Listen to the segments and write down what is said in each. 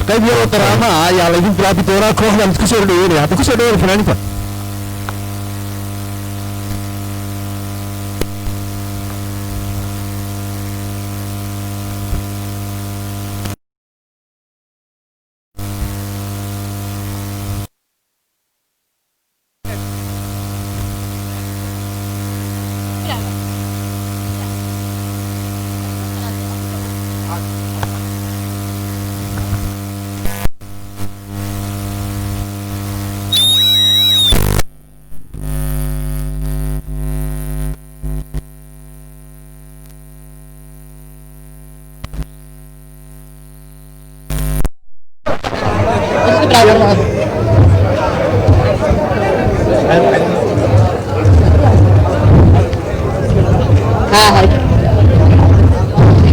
Qayb yaroo daraama ah ayaa laydin bilaabi doonaa kooxdan isku soo dhaweynaya hadda kusoo dhaweyn fanaaniinta.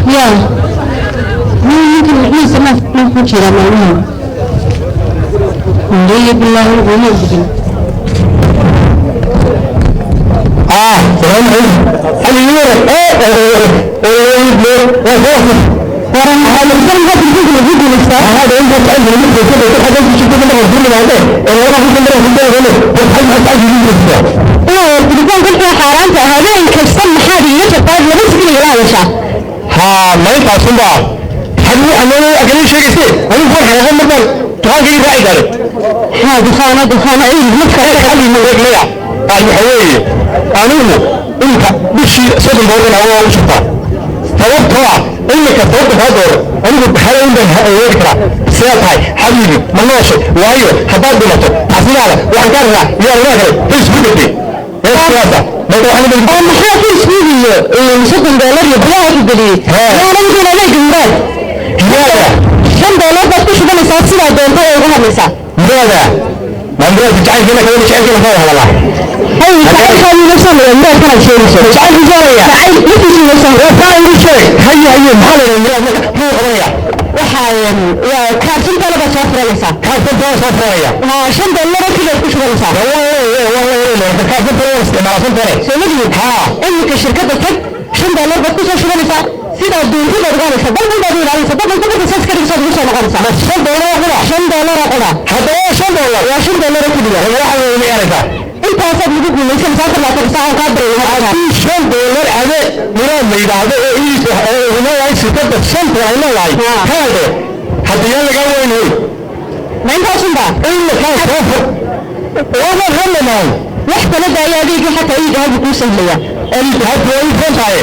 Ya ninkan micnihiisa ma ku jira maalmahan wallaahi billaahi uguma bixin. Ah, salaam calaykum. Hal yar eh eh eh Waran maxaa lagu guuleystaa? هذا انت تعرف ان انت كده حاجه في كده ما تقول لي هذا انا في كده في كده بس حاجه تعرف. Inuu telefoonka wuxuu xaaraanta habeen kasta maxaad iiga jartaa laba sigin igala hadashaa? ها ما ينفع صنبا حد انا اكل شيء كده انا فرح يا غمر دخان كده راعي قال. Haa, dukhaana dukhaana ciid marka. خلي من غير ليه قال حوي انا انت بشي صدم بورنا هو وشفا sababtoo ah iminka sababta kaa dooro anigu hal un baan weeri karaa sidaa tahay xabiibi ma nooshay waayo haddaad dhimato taasidaada waxaan ka arkaa iyo arrimaha kale Facebook dhigtay ee sidaasa marka waxaan Oo maxaa Facebook iyo $30 iyo bilaha ku geliyey? Yaana wuxuu adeega muraad muraada $5 baad ku shubanaysaa, sidaa doonto oo uga hadlaysaa. Muraada ma muraadka jacaylkeena kale jacaylkeena ka wada hadalaa? Hay, jacaylkaadu nafsan waa muraad kanaad sheegayso jacaylku jaalaya jacayl naftiisu nafsan. Waa igu sheeg haye haye maxaa la yidhaha muraad marka muxuu qabanaya? Waxaa waa kaar $5 baad soo furanaysaa. Kaar $5 soo furanaya. Haa, $5 oo keliyaad ku shubanaysaa. Kaar $5 isticmaala $5. Soo ma digin? Haa. Iminka shirkadda tag, $5 baad ku soo shubanaysaa, sidaa doonto baad uga hadlaysaa, bal baad u ilaalinaysaa, bal marka saas ka dhigsaad ugu soo noqonaysaa. $5 oo qura? $5 oo qura. Haddaba waa $5. Waa $5 oo keliya. Waxa weeye ma yaraysaa? Intaasaad lagu guulaysanaysaa 24 saac oo kaa baraya. Haddii $5 ade muraad la yidhaahdo oo iis oo leedahay shirkadda shanta ay leedahay kaade hadda yaa lagaa weynay. Ma intaasunba? Iminkaa soo fur waana hadlamaan. Wax kala daaya, adeegii xataa iiga hadda kuu sahlaya. Hadda way furan tahay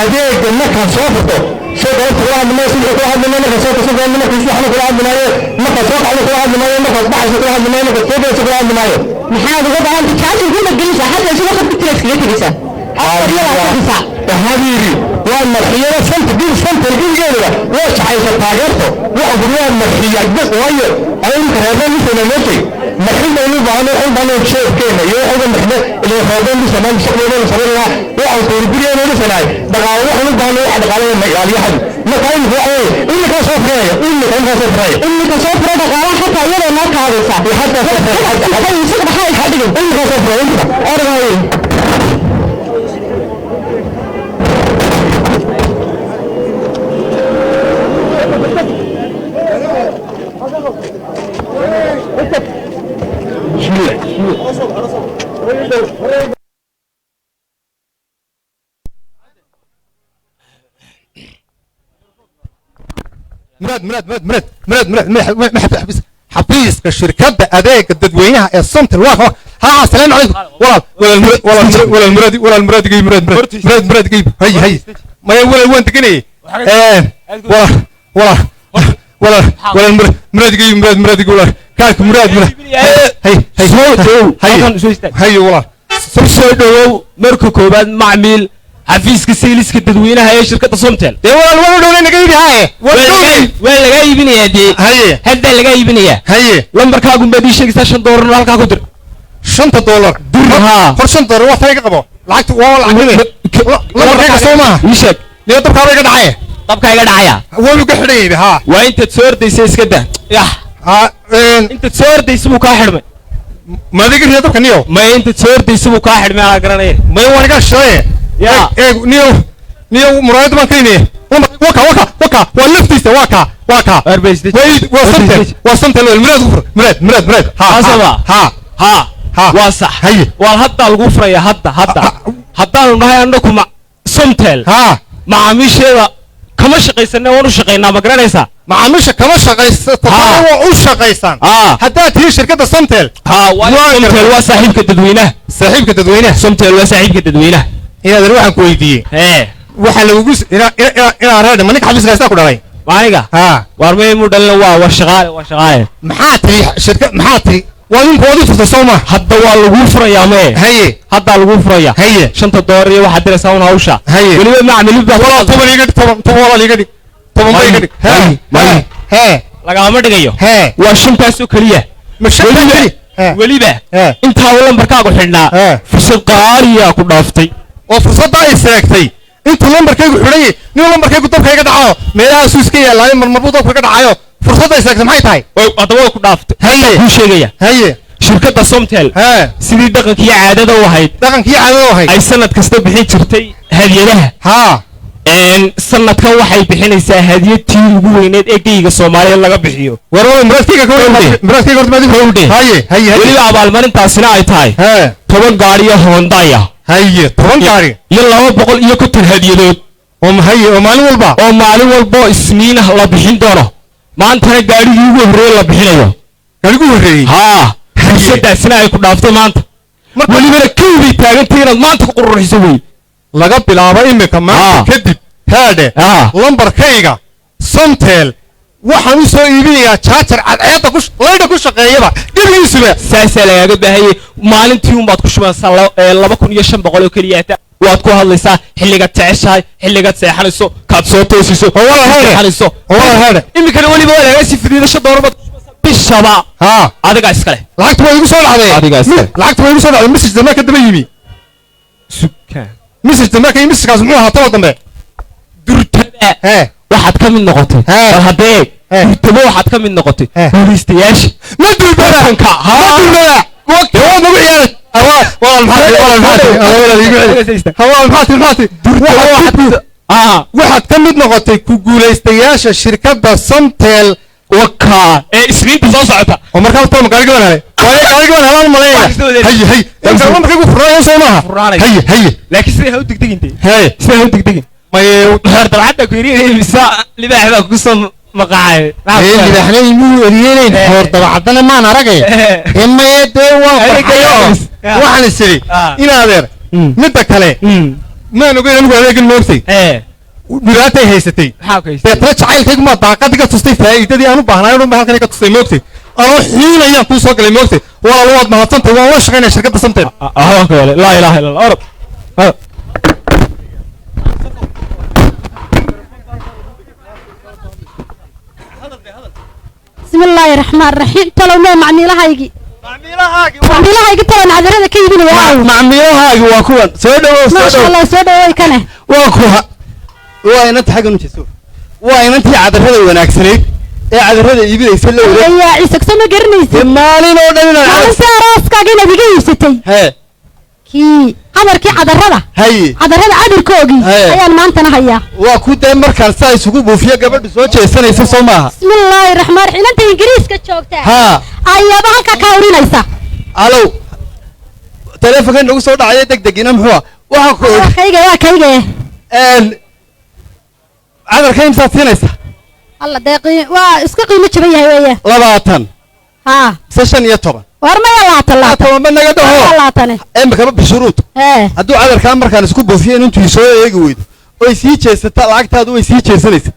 adeega markaan soo furto soo galabta kula hadli maayo, subaxii kula hadli maayo, markaan soo kaso kula hadli, markaan subaxna kula hadli maayo, markaan soo kacdo kula hadli maayo, markaan baxayso kula hadli maayo, markaan soo galayso kula hadli maayo. Maxaad uga baahanta? Jaajar kuma gelinaysaa xataa isagoo khadka tira iskaga tegaysaa 24 saac. Habiibi waa marxiyada shanta bil shanta gurigeedaba waa shaqaysa taageerto waxa guri waa marxiya bas waayo ayinka reerban misana mootay marxin baynu baahno waxaan baahno jeebkeena iyo waxaan marxino ilaa reerban misana mustaqbalkeena sameynaa waxaan kuuri gurigeena dhisanaay dhaqaale waxaan u baahno wax dhaqaale ma ilaaliyo xad marka imika waxa weeye imika soo furaya imika soo furaya. Iminka soo fura dhaqaalaha xataa iyadoo noo kaadaysaa. Xataa soo furaya isaga maxaa iska dhigin? Imika soo furaya imika. Orgay. Muraad muraad muraad muraad muraad muraad madax madax xafiis xafiiska shirkadda adeega dadweynaha ee Somtel waa ha assalaamu calaykum walaal walaal muraad walaal walaal muraad walaal muraad gey muraad muraad muraad muraad gey hay hay maya walaal waan deganayay ee walaal walaal walaal walaal muraad muraad gey muraad muraad gey walaal kaarka muraad muraad hay hay Soo dhowow. Hay. Halkan soo istaag. Hay walaal. Soo dhowow marka koowaad macmiil xafiiska sayliska dadweynaha ee shirkadda Somtel. Dee walaal waan u dhownay naga yidhi haye waan dhownay. Waa lagaa iibinayaa dee. Haye. Haddaa lagaa iibinayaa. Haye. Lambarkaagun baad ii sheegaysaa, $5 halkaa ku dir. $5 Dir, haa. Hor $5 waa tan iga qabo lacagta waa lacag lambarkayga soo maaha? Ii sheeg. Niyo dabkaaba iga dhacay. Dabkaa iga dhacaya. Waa iga xidhayay haa. Waa intaad soo ordaysa iska dah yah. Haa. Intaad soo ordaysa buu kaa xidhmay. Ma adiga riya dabka niyo? Maya, intaad soo ordaysa buu kaa xidhmay anaa garanaya. Maya waan iga shidaye. Ya. Eeg niyo niyo muraayad baan ka imiye waka waka waka waa laftiisa waa ka waa ka waa Somtel waa Somtel muraad ku fur muraad muraad muraad ha. Asaba. Ha. Ha. Ha. Waa sax. Haye. Waa haddaa lagu furaya hadda hadda haddaanu nahay annaku ma Somtel ha macaamiisheeda kama shaqaysane waan u shaqaynaa ma garanaysaa? Macaamiisha kama shaqaysato waa u shaqaysaan haddaad tihi shirkadda Somtel. Ha, waa Somtel waa saaxiibka dadweynaha. Saaxiibka dadweynaha. Somtel waa saaxiibka dadweynaha. Inaadan waxaan ku weydiiyey hee waxaa lagugu inaa reer ma ninka xafiiska haystaa ku dhalay? Maaniga ha waar may mu dhalina waa shaqaale waa shaqaale. Maxaa tiri shirka maxaa tiri waa ninku waad u furtay soo ma? Hadda waa laguu furayaa mee? Haye. Haddaa laguu furaya. Haye. $5 iyo waxaad diraysaa un hawsha. Haye. Weliba macmilid baa walaal 10 iga dhig 10 10 walaal iga dhig 10 ba iga dhig. May, may. Hee. Lagaama dhigayo. Hee. Waa shantaasoo keliya. Ma shantaa Weliba- keliya? Hee. Weliba Hee. intaa uu lambarkaagu xidhnaa Hee. fursad qaaliyaa ku dhaaftay. Oo fursaddaa i seegtay intuu lambarkaygu xidhan yahay, nin lambarkaygu dabka iga dhacayo, meelahaasuu iska yaallaayo, marmarbuu dabka iga dhacayo. Fursadda i seegtay maxay tahay? Haddaba way ku dhaaftay. Haye. Kuu sheegaya. Haye. Shirkadda Somtel Hee. sidii dhaqankii caadada u ahayd, dhaqankii caadada ahayd, ay sanad kasta bixin jirtay hadiyadaha. Haa. Sanadkan waxay bixinaysaa hadiyad tii ugu weyneed ee geyga Soomaaliya laga bixiyo. War wala muraadkayga ka Howdhe. warran, muraadkayga horta maadi. Howdhe. Haye, haye, haye. Weliba abaalmarintaasina ay tahay Hee. 10 gaariyo Hondaya. Haye, 10 gaari. Iyo 250 hadiyadood. Oo haye, oo maalin walba? Oo maalin walbo Isniin ah la bixin doono, maantana gaadhigii ugu horreeye la bixinayo. Gaarigu horreeyey? Haa, fursadaasina ay ku dhaaftay maanta. Welibana kowday taagantay inaad maanta ku quruxiso wey. Laga bilaabo imika maanta Ah. kadib, haadhe, Ah. lambarkayga Somtel waxaan u soo iibinayaa jaajar cadceedda ku laydha ku shaqeeyaba gebigiisuba. Saasaa lagaaga baahayay. Maalintii unbaad ku shubanaysaa 2500 oo keliya hata waad ku hadlaysaa xilligaad jeceshahay, xilligaad seexanayso, kaad soo toosiso, Oo walaal haadhe. seexanayso. Oo walaal haadhe. Iminkana weliba waa lagaga sii fidiida, $5 baad ku shubanaysaa bishaba. Haa. Adigaa iskale. Lacagta waa igu soo dhacday. Adigaa iskale. Lacagta waa igu soo dhacday. Message dambe ka daba yimi. Sukaan. Message dambe ka yimi. Messagekaas muxuu ahaa toba dambe? Durtaba Hee. waxaad ka mid noqotay, Hee. bal haddee, Hee. durtaba waxaad ka mid noqotay Hee. guulaystayaasha Ma durbada? tartanka. Ma Haa. durbada? Waad nagu ciyaaray. Walaal maxaa tiri? Walaal maxaa tiri? Walaal igu celi. Walaal maxaa tiri? Maxaa tiri? Aa. Waxaad ka mid noqotay ku guulaystayaasha shirkadda Somtel. Wakaa ee Isniinta soo socota. Oo markaa toban gaariga baan helay, waayo gaariga baan helaan maleeya. Wax kasta Haye, haye, inta lambarkaygu furnaanayo soo maaha? Furnaanaya. Haye, haye. Laakiin siday ha u degdegintay, Haye. siday ha u degdegin. Maye. Xoor dabcadda ku yidhi mise libaax baa kugu soo maqaacay? Libaaxna imuu eryenayn, xoor dabacaddana maan aragay. Maye, dee waan farxayo, waxaan is idhi in adeer midda kale maan ogeyn anigu adeegan moogtay dhibaatay haysatay. Maxaa ku haystay? Deetana jacaylkaygu maa daaqadii ka tustay faa'iidadii aan u baahnaay dhan ba halkan ka tustay moogtay. Anoo xiinayaan kuu soo galay moogtay. Walaal, waad mahadsantay, waan la shaqaynaya shirkadda Samtel. Ahwaan ku yeelay, laa ilaaha illa Allah, orod. Orod. بسم الله الرحمن الرحيم. تلو ما macmiilahaygii macmiilahaygii talan cadarada ka iibinaya aaw? Macmiilahaagi waa kuwan, soo dhawow, soo Maasha dhawow. Allah, soo dhaway kane. Waa kuwa, waa inanta xaggan u jeeso, waa inantii cadarada wanaagsanayd ee cadarada iibinaysa la wareeg. Ayaa ciise soo ma garanaysid? Maalin oo dhan inaan Maalinta arooskaaga inaad iga iibsatay Hee. kii cadarkii cadarada, Haye. cadarada cabirkoogii Hee. ayaan maantana hayaa. Waa ku dee markaan saa isugu buufiyo gabadhu soo jeesanaysa soo maaha? Bismi illaahi raxmaan raxiim. Inanta Ingiriiska joogtaa Haa. ayaaba halkaa kaa urinaysa. Alow, taleefonkan nagu soo dhacaya deg degina muxuu ah? Waxaan ku Waa idhi kayga, waa kayga. Cadarka imsaad siinaysa? Alla dee waa iska qiimo jaban yahay weeye. 20? Haa. Mise 15? War maya, 20, 20. 20 ba naga dhaho. Waa 20. Imikaba bishuruud. Hee. Hadduu cadarkaa markaan isku buufiyo intuu soo eegi weydo oy sii jeesata, lacagtaadu way sii jeesanaysa.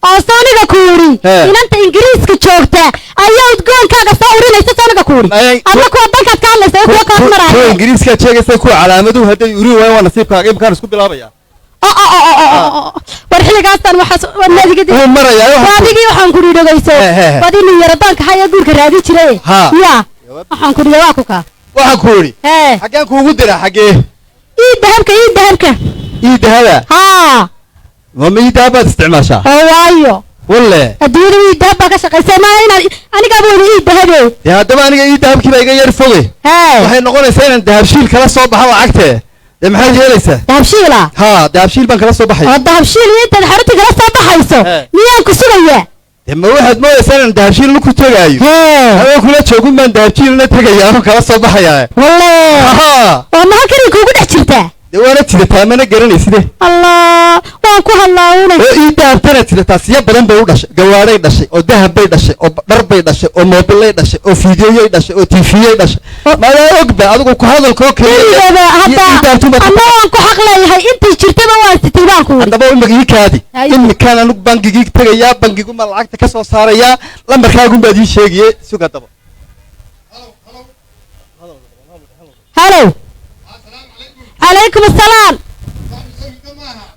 Oo sooniga ku yidhi Hee. inanta Ingiriiska joogta ayaa udgoonkaaga soo urinaysa, sooniga ku yidhi. Adna kuwa dankaad ka hadlaysa ee kuwa kaas Kuwa maraaya. Ingiriiskaad sheegaysa, kuwa calaamaduhu hadday urin waayaan waa nasiibkaaga. Imkaan isku bilaabaya. War xilligaastan waxaas war naadigadi Wuu marayaa, waa adigii waxaan ku dhidhogayso. Hee, hee, hee. Waad inuu yaradaanka haya guurka raadin jiray. Haa. Ya waxaan ku dhidhi waa ku kaa. Waxaan ku idhi Hee. xaggeen kuugu diraa, xaggee? Ii dahabka, ii dahabka. Ii dahaba? Haa. Ma ii dahab baad isticmaashaa? Oo waayo. Walle. Adduunyada ii dahab baa ka shaqaysa maa inaan anigaaba wada ii dahabe. Dee haddaba aniga ii dahabkii baa iga yar foge. Hee. Waxay noqonaysaa inaan dahabshiil kala soo baxo lacagtee. Dee maxaad yeelaysaa? Dahabshiila? Haa, dahabshiil baan kala soo baxaya. Oo dahabshiil iyo intaad xarunta kala soo baxayso Hee. miyaan ku sugayaa? Dee ma waxaad moodaysaa inaan dahabshiil ku tegaayo? Hee. Adoo kula joogun baan dahabshiilna tegayaa anoo kala soo baxayaa. Walle. Haa. Oo ma halkanay kuugu dhex jirtaa? Dee waana tidataa, mana garanayside. Allah, waan ku hadlaa une. Oo ii dahabtana tidataa siya badan bay u dhashay, gawaadhay dhashay, oo dahab bay dhashay, oo dhar bay dhashay, oo moobilay dhashay, oo fiidiyoyay dhashay, oo tiifiyay dhashay. Madaa ogba adigu ku hadalkoo keliya. Keligaba hadda Ii dahabtun baad anna waan ku xaq leeyahay, intay jirtaba waan sitay baan ku wuri. Haddaba imika ii kaadi. Haye. Imikaan anigu bangigii tegayaa, bangiguma lacagta ka soo saarayaa, lambarkaagun baad ii sheegaye, sug haddaba. Halow, calaykum assalaam.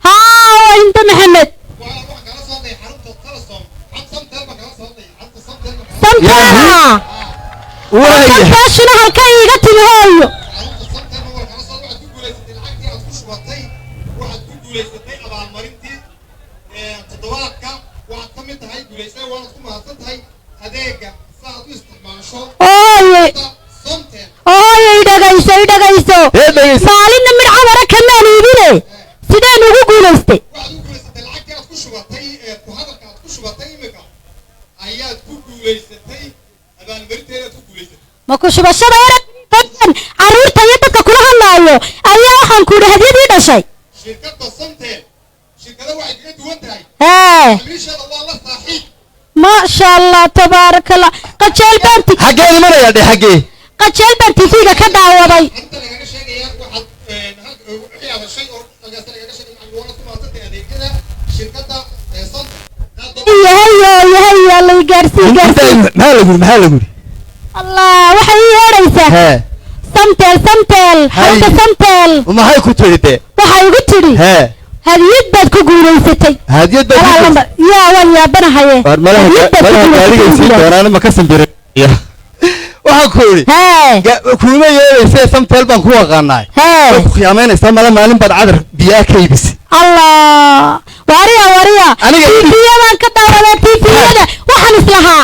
Haa, waa Hinda Maxamed. Samteela. Waaya. Samteeshina halkay iiga timi hooyo? Waxaad ku guulaysatay lacagtii aad ku shubatay, waxaad ku guulaysatay abaalmarintii toddobaadka. Waxaad ka mid tahay guulaysay, waanad ku mahadsan tahay adeega saaad u isticmaasho Hooye. Somtel. Hooyo, i dhagayso, i dhagayso. Ee, dhegayso. Maalinna midh cadara kamaan iibine, sideen ugu guulaystay? Waxaad u guulaysatay lacagtii aad ku shubatay ee ku hadalka aad ku shubatay imika ayaad ku guulaysatay, abaalmarinteedaad ku guulaysatay. Ma ku shubashada yara carruurta iyo dadka kula hadlaayo ayaa waxaan ku idhi hadyadii dhashay? Shirkadda Somtel shirkada waxay kaga duwan tahay Hee. macaamiisheeda waa la saaxiib. Maasha Allah, tabaaraka Allah. Qajeel baan Xaggee imanaya dhe, xaggee? Qajeel baan TV-ga ka daawaday. Arrinta lagaga sheegaya waxaad wixii aad heshay oo halkaas lagaga sheegay, macallin, waana ku mahadsantahay adeegyada shirkadda Somtel. Hayo hayo hayo, alla i gaarsii, gaarsii. Maxaa lagu yidhi? Maxaa lagu yidhi? Allah, waxay ii yeedhaysaa. Hee. Samtel, Samtel, xarunta Samtel. Maxay ku tidhi dee? Waxay igu tidhi Hee. hadiyad baad ku guulaysatay. Hadiyad baad Walaa ku lambar yaa, waan yaabanahaye. Waar malaha Hadiyad baad ku malaha gaadhigay guulaysatay. siin doonaan ma ka sambire. Waxaan ku idhi Hee. Kuuma yeelaysee, Samtel baan ku aqaanaa. Hee. Way ku khiyaamaynaysaa mala, maalin baad cadar biyaa ka iibisay. Allah, wariya, wariya. Aniga TV-yadaan ka daawadaa, TV-yada. Waxaan islahaa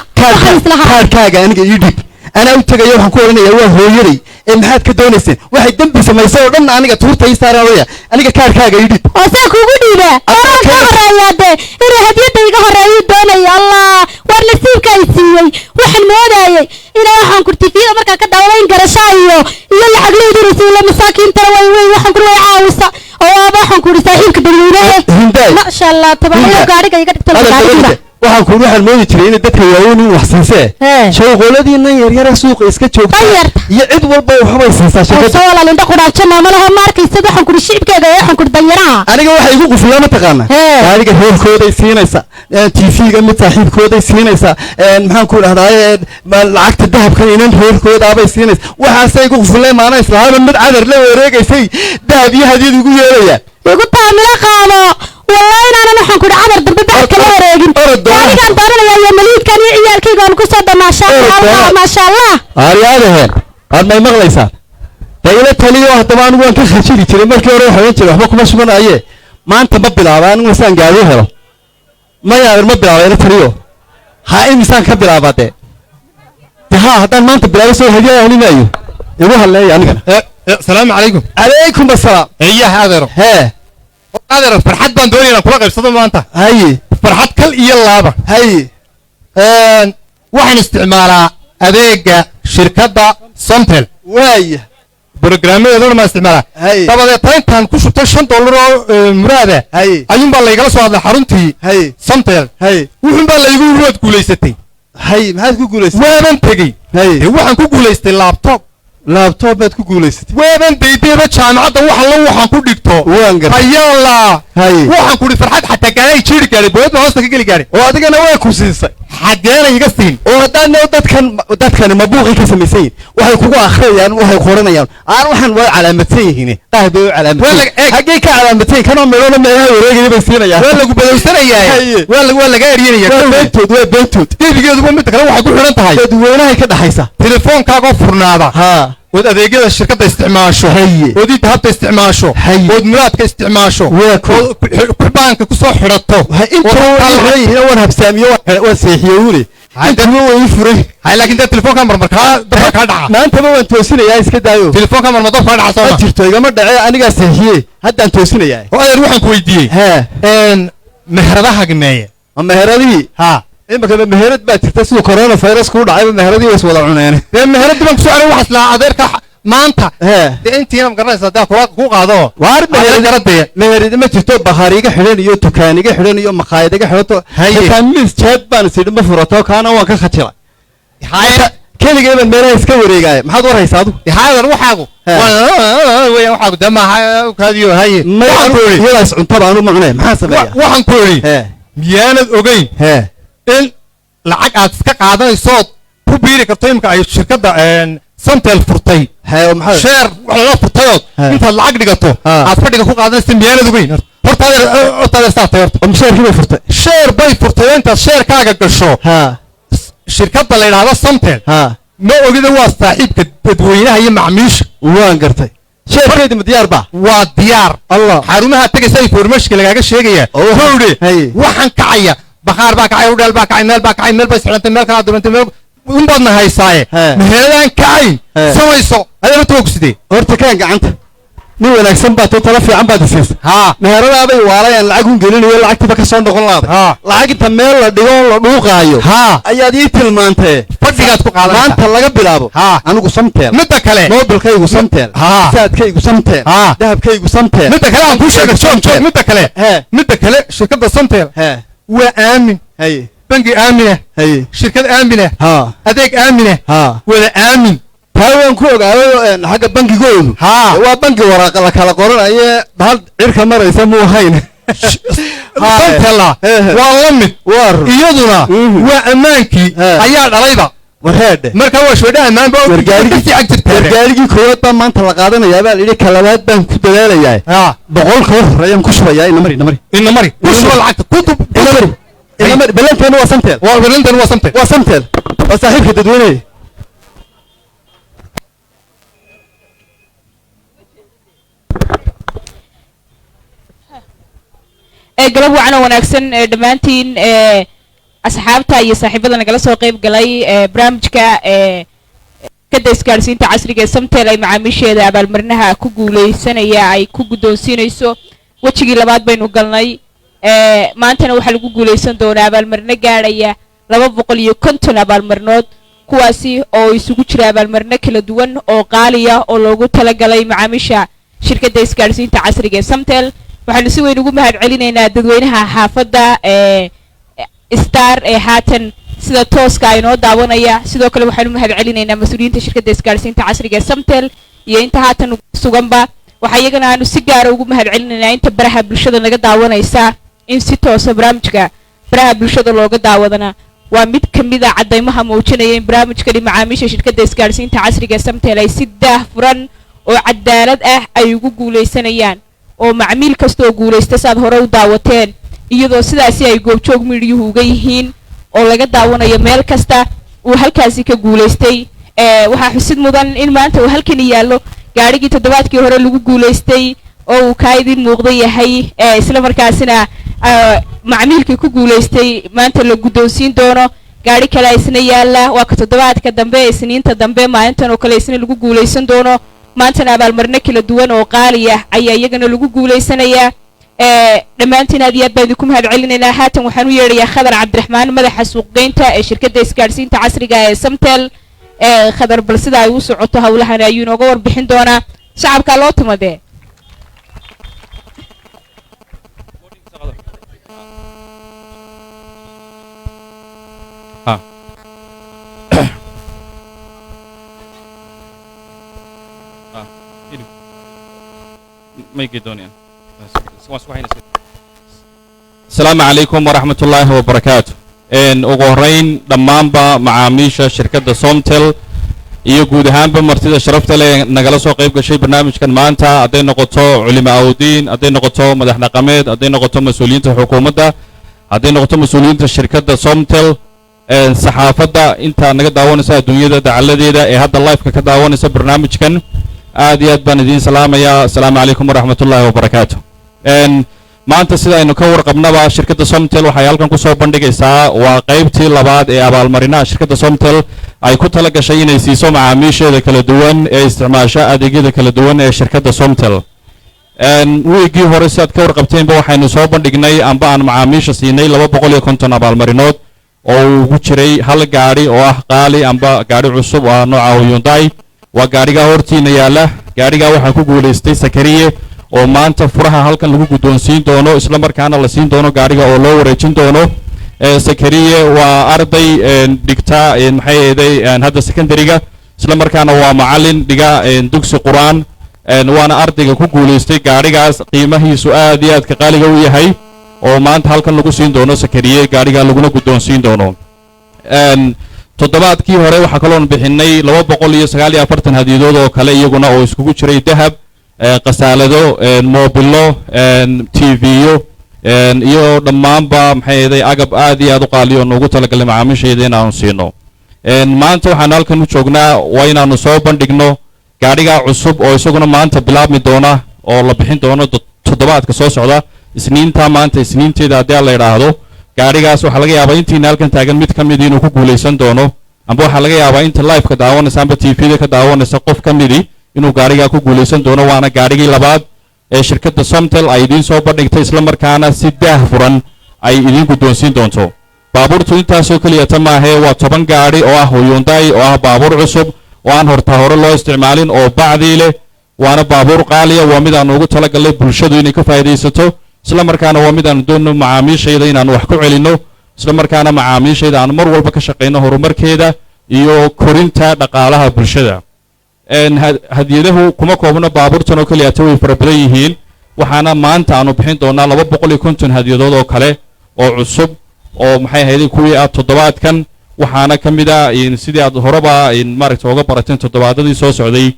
Kaarkaaga aniga ii dhiib, anaa u tegaya. Waxaan ku odhanayaa waa hooyaday ee maxaad ka doonayseen? Waxay dembi samaysay oo dhan aniga tuurta ii saaraan odhaya. Aniga kaarkaaga ii dhiib. Oo saa kugu dhiibaa? Horaan ka horeeyaa dee, inuu hadiyadda iga horeeyuu doonaya. Allah, war nasiibka ay siiyey. Waxaan moodayay inaa waxaan kur TV-yada markaa ka daawaday in garashaa iyo lacag leyduna siila masaakiintana way waxaan kur way caawisa oo waaba waxaan ku idhi saaxiibka dadweynaha. Hindaay. Maasha Allah, tabaaraka. Hinda. Gaadhiga iga dhigta. Hadda gaadhiga. dabada waxaan ku waxaan moodi jiray inay dadka waaweyn in wax siisee. Hee. Shawqoladiina yaryara suuqa iska joogta Danyarta. iyo cid walba waxbay siisaa Oo shirkadda. soo walaal indha qudhaanjana malaha, ma arkaysid? Waxaan ku idhi shicibkeega ee waxaan ku idhi danyaraha. Aniga waxay igu qufiyaa mataqaana? Hee. Gaariga reerkooday siinaysa, TV-ga mid saaxiibkooday siinaysa, maxaan ku dhahdaa, lacagta dahabkan inan reerkoodaabay siinaysa. Waxaasay igu qufilay maana islaama mid cadar la wareegaysay dahab iyo hadiyad ugu yeelaya. Igu taamilo qaado, wallahi inaanan waxaan ku idhi cadar dambe bacad kala wareegin. Orod doona. Gaarigaan dooranaya iyo maliidkan iyo ciyaalkayga aan kusoo dhamaashaa. Orod Allah. doona. Maasha Allah. Aaryaadaheen, waad may maqlaysaa dee? Ila taliyo haddaba. Anigu waan ka khajili jiray markii hore, waxaan ohan jiray waxba kuma shubanaye. Maanta ma bilaaba anigu saan gaari u helo? Maya, ma bilaaba. Ila taliyo. Ha, imisaan ka bilaabaa dee? De ha, haddaan maanta bilaabo soo hadiyaa heli maayo. Igu halleeya anigana. Asalaamu calaykum. Calaykum asalaam. Eeyaha adeero. Hee. Adeero, farxad baan doonaya inaan kula qaybsado maanta. Haye. Farxad kal iyo laaba. Haye. Waxaan isticmaalaa adeega shirkadda Somtel. Waaya. Brograamadeedana maan isticmaalaa. Haye. Dabadeed intaan ku shubtay $5 oo muraada Haye. ayuunbaa laygala soo hadlay xaruntii Haye. Somtel. Haye. Wuxuunbaa laygu yiri waad guulaysatay. Haye, maxaad ku guulaysatay? Waaban tegey. Haye. Dee waxaan ku guulaystay laptop. Laptop baad ku guulaysatay? Waaban daydayba jaamacadda wax alla waxaan ku dhigto. Waan gartay. Ayaa laa. Haye. Waxaan ku idhi farxad xataa gaadhay jiiri gaadhay, boodna hoosta ka geli gaadhay. Oo adigana way ku siisay? Xageena iga siin? Oo haddaana dadkan dadkani mabuuqay ka samaysan yihin, waxay kugu akhriyayaan, waxay qoranayaan aan waxaan waa calaamadsan yihiin, qaar bay u calaamadsan Waa yihiin. eeg. Xaggay ka calaamadsan yihiin? Kanoo meelona meelaha wareegaya bay siinayaan. Waa lagu badowsanayaa. Haye. Waa laga eryanaya. Waa beentood, waa beentood. Gebigeeduba midda kale waxay ku xidhan tahay dadweynahay ka dhaxaysa. Telefoonkaagoo furnaada haa ood adeegyada shirkadda isticmaasho, Haye. ood ii-dahabta isticmaasho, Haye. ood muraadka isticmaasho, Waa ko. ood kubaanka kusoo xidhato. Inta way xiran yihiin, waan habsaamiye, waan seexiye wuli, intuba way ii furay. Hay, laakiin dee telefoonka marmar kaa dabka kaa dhaca. Maantaba waan toosinayaa, iska daayo. Telefoonka marmar dabka kaa dhaca. Ma Sooma jirto, igama dhace, anigaa seexiye, haddaan toosinayaa. Oo adeer, waxaan ku weydiiyey Hee. meheradaha gneeye? Ma meheradihii? Ha. Imika meherad baa jirta? Siduu corona virus kuu dhacayba meheradii way is wada cuneen. Dee meheradii baan kusoo celin, waxaas lahaa adeerka maanta. Hee. Dee intiina ma garanaysaa dee kula ku qaado. Waar Adeer meherad garadee. Meherad ma jirto, bakhaar iga xidhan iyo tukaan iga xidhan iyo maqaayad iga xidhanto. Haye. Xitaa miis jeed baan isidhi ma furato, kaana waan ka khajilay. Haye. Keligay baan meelaha iska wareegaya. Maxaad war haysaa adigu? Haye adeer, waxaagu Hee. weeyaan, waxaagu dee maaha kaadiyo. Haye, waxaan ku idhi Iyadaas cuntaba aanu maqnay, maxaa sameeya? Waxaan ku idhi Hee. miyaanad ogeyn Hee. in lacag aad iska qaadanaysood ku biiri karto imika ay shirkadda Somtel furtay? Hee, oo maxaa? Sheer wax lala furtayood He. intaad lacag dhigato Ha. aad fadhiga ku qaadanaysa, miyaanad ogeyn? Horta adeer, horta adeer, saatay horta. Oo mushaarkii bay furtay? Sheer bay furtay oo intaad sheerkaaga gasho Ha. Shirkadda la yidhaahdo Somtel Ha. ma ogida, waa saaxiibka dadweynaha iyo macmiisha. Waan gartay. Sheekaydi ma diyaar ba? Waa diyaar. Allah. Xarumaha tegaysa informationka lagaaga sheegaya. Oo, kowdhe. Haye. Waxaan kacaya, bakhaar baa kacay, udheel baa kacay, meel baa kacay, meel baa isxidhantay, meel kalaa durantay, meel unbaadna haysaaye. He. Meheladaan kacayn He. samayso adeena toogsidee. Horta kaan gacanta nin wanaagsan baa too, tala fiican baad isiisay. Haa. Meheradaabay waalayaan lacag un gelinayo, lacagtiiba ka soo noqon laaday. Haa. Lacag inta meel la dhigo oo la dhuuqaayo Haa. ayaad ii tilmaantee. Fadhigaad ku qaadanaysaa. Maanta laga bilaabo Haa. anigu Samtel. Midda kale. Moobilkaygu Samtel. Haa. Saadkaygu Samtel. Haa. Dahabkaygu Samtel. Midda kale aan kuu sheegay, joog joog, midda kale. Hee. Midda kale, shirkadda Somtel Hee. waa aamin. Haye. Bangi aamina. Haye. Shirkad aamina. Haa. Adeeg aamina. Haa. Wada aamin. Taa waan ku ogaaday xagga bangigoodu. Haa. Waa bangi waraaqa la kala qoranaye, bahal cirka maraysa muu hayn. Somtella Hee. waa la mid. Waa run. Iyaduna waa ammaankii Hee. ayaa dhalayba. Wareedhe. Marka waa shoodha ammaan ba Wargaarigii kasii ag jirtaa. Wargaarigii koowaad baa maanta la qaadanayaa baa la yidhi, ka labaad baan ku dadaalayaa. Haa. 100-ka u horreeyaan ku shubayaa. Ina mari, ina mari. Ina mari, ku shuba lacagta ku dub. Ina mari, ina mari. Ballanteena waa Samtel. Waa warintan, waa Samtel. Waa Samtel, waa saaxiibka dadweynaha. Ee galab wacan oo wanaagsan ee dhammaantiin ee asxaabta iyo saaxiibada nagala soo qayb galay ee barnaamijka ee shirkadda isgaadhsiinta casriga ee Samtel ay macaamiisheeda abaalmarinaha ku guuleysanaya ay ku guddoonsiinayso. Wejigii labaad baynu galnay ee maantana waxaa lagu guuleysan doonaa abaalmarino gaadhaya 250 abaalmarinood, kuwaasi oo isugu jira abaalmarino kala duwan oo qaaliya oo loogu talagalay macaamiisha shirkadda isgaadhsiinta casriga ee Samtel. Waxaanu si weyn ugu mahad celinaynaa dadweynaha xaafadda ee Star ee haatan sida tooska inoo daawanaya. Sidoo kale waxaanu mahad celinaynaa mas-uuliyiinta shirkadda isgaadhsiinta casriga ee Samtel iyo inta haatan suganba. Waxaa iyagana aanu si gaara ugu mahad celinaynaa inta baraha bulshada naga daawanaysa. In si toosa barnaamijka baraha bulshada looga daawadana waa mid ka mid a caddaymaha muujinaya in barnaamijkani macaamiisha shirkadda isgaadhsiinta casriga ee Samtel ay si daah furan oo cadaalad ah ay ugu guuleysanayaan, oo macmiil kastoo guulaysta saad hore u daawateen, iyadoo sidaasi ay goobjoog midhiyuhu uga yihiin oo laga daawanayo meel kasta uu halkaasi ka guulaystay. Waxaa xusid mudan in maanta uu halkani yaallo gaadhigii toddobaadkii hore lagu guulaystay oo uu kaa idin muuqda yahay, isla markaasina macmiilkii ku guulaystay maanta la guddoonsiin doono. Gaadhi kale isna yaalla, waa ka toddobaadka dambe, Isniinta dambe maalintan oo kale isna lagu guulaysan doono. Maantana abaalmarino kala duwan oo qaali ah ayaa iyagana lagu guulaysanayaa. Dhammaantiin aad iyo aad baan idinku mahad celinaynaa. Haatan waxaan u yeedhayaa Khadar Cabdiraxmaan, madaxa suuqgeynta ee shirkadda isgaadhsiinta casriga ee Samtel. Khadar bal sida ay u socoto howlahani ayuu inooga warbixin doonaa. Shacabkaa loo timadee. Asalaamu calaykum waraxmat ullaahi wabarakaatu. Ugu horrayn dhammaanba macaamiisha shirkadda Somtel iyo guud ahaanba martida sharafta leh nagala soo qayb gashay barnaamijkan maanta, hadday noqoto culimo awdiin, hadday noqoto madax dhaqameed, hadday noqoto mas-uuliyiinta xukuumadda, hadday noqoto mas-uuliyiinta shirkadda Somtel, saxaafadda intaa naga daawanaysa adduunyada dacaladeeda ee hadda liveka ka daawanaysa barnaamijkan, aad iyo aad baan idiin salaamayaa. Asalaamu calaykum waraxmat ullaahi wabarakaatu. Maanta sida aynu ka warqabnaba, shirkadda Somtel waxay halkan kusoo bandhigaysaa waa qaybtii labaad ee abaalmarinaha shirkadda Somtel ay ku tala gashay inay siiso macaamiisheeda kala duwan ee isticmaasha adeegyada kala duwan ee shirkadda Somtel. Wiigii hore sidaad ka warqabteenba waxaynu soo bandhignay amba aan macaamiisha siinay 250 abaalmarinood oo uu ugu jiray hal gaadhi oo ah qaali amba gaadhi cusub oo ah nooca Hyundai. Waa gaadhigaa hortiina yaalla. Gaadhigaa waxaa ku guulaystay Sakariye oo maanta furaha halkan lagu guddoonsiin doono, isla markaana la siin doono gaadhiga oo loo wareejin doono. Sakariye waa arday dhigta maxay eeday hadda secondary-ga, isla markaana waa macallin dhiga dugsi Qur-aan, waana ardayga ku guulaystay gaadhigaas qiimahiisu aad iyo aadka qaaliga u yahay oo maanta halkan lagu siin doono Sakariye gaadhigaa laguna guddoonsiin doono. Toddobaadkii hore waxaa kaloon bixinay 249 hadiyadood oo kale iyaguna oo iskugu jiray dahab, qasaalado, moobilo, TV-yo iyo dhammaanba maxay ahaday agab aad iyo aad u qaaliyo oo noogu talagalay macaamiishayda in aanu siino. Maanta waxaanu halkan u joognaa waa inaanu soo bandhigno gaadhigaa cusub oo isaguna maanta bilaabmi doona oo la bixin doono toddobaadka soo socda, Isniinta maanta Isniinteeda haddii la idhaahdo. Gaadhigaas waxaa laga yaabaa intiina halkan taagan mid ka midi inuu ku guulaysan doono, amba waxaa laga yaabaa inta liveka daawanaysa amba TV-da ka daawanaysa qof ka midi inuu gaadhigaa ku guulaysan doono. Waana gaadhigii labaad ee shirkadda Somtel ay idiin soo bandhigtay, isla markaana si daah furan ay idiin guddoonsiin doonto. Baabuurtu intaasoo keliyata maahee, waa 10 gaadhi oo ah Hyundai, oo ah baabuur cusub oo aan horta hore loo isticmaalin oo bacdii leh, waana baabuur qaaliya. Waa mid aanu ugu talagalnay bulshadu inay ka faa'iidaysato, isla markaana waa mid aanu doonno macaamiishayda inaanu wax ku celinno, isla markaana macaamiishayda aanu mar walba ka shaqayno horumarkeeda iyo korinta dhaqaalaha bulshada. Hadiyadahu kuma koobno baabuurtan oo keliyata, way fara badan yihiin. Waxaana maanta aanu bixin doonaa 250 hadiyadood oo kale oo cusub oo maxay ahayd kuwii aad toddobaadkan. Waxaana ka mid ah, sidii aad horeba maaragta uga barateen toddobaadadii soo socday,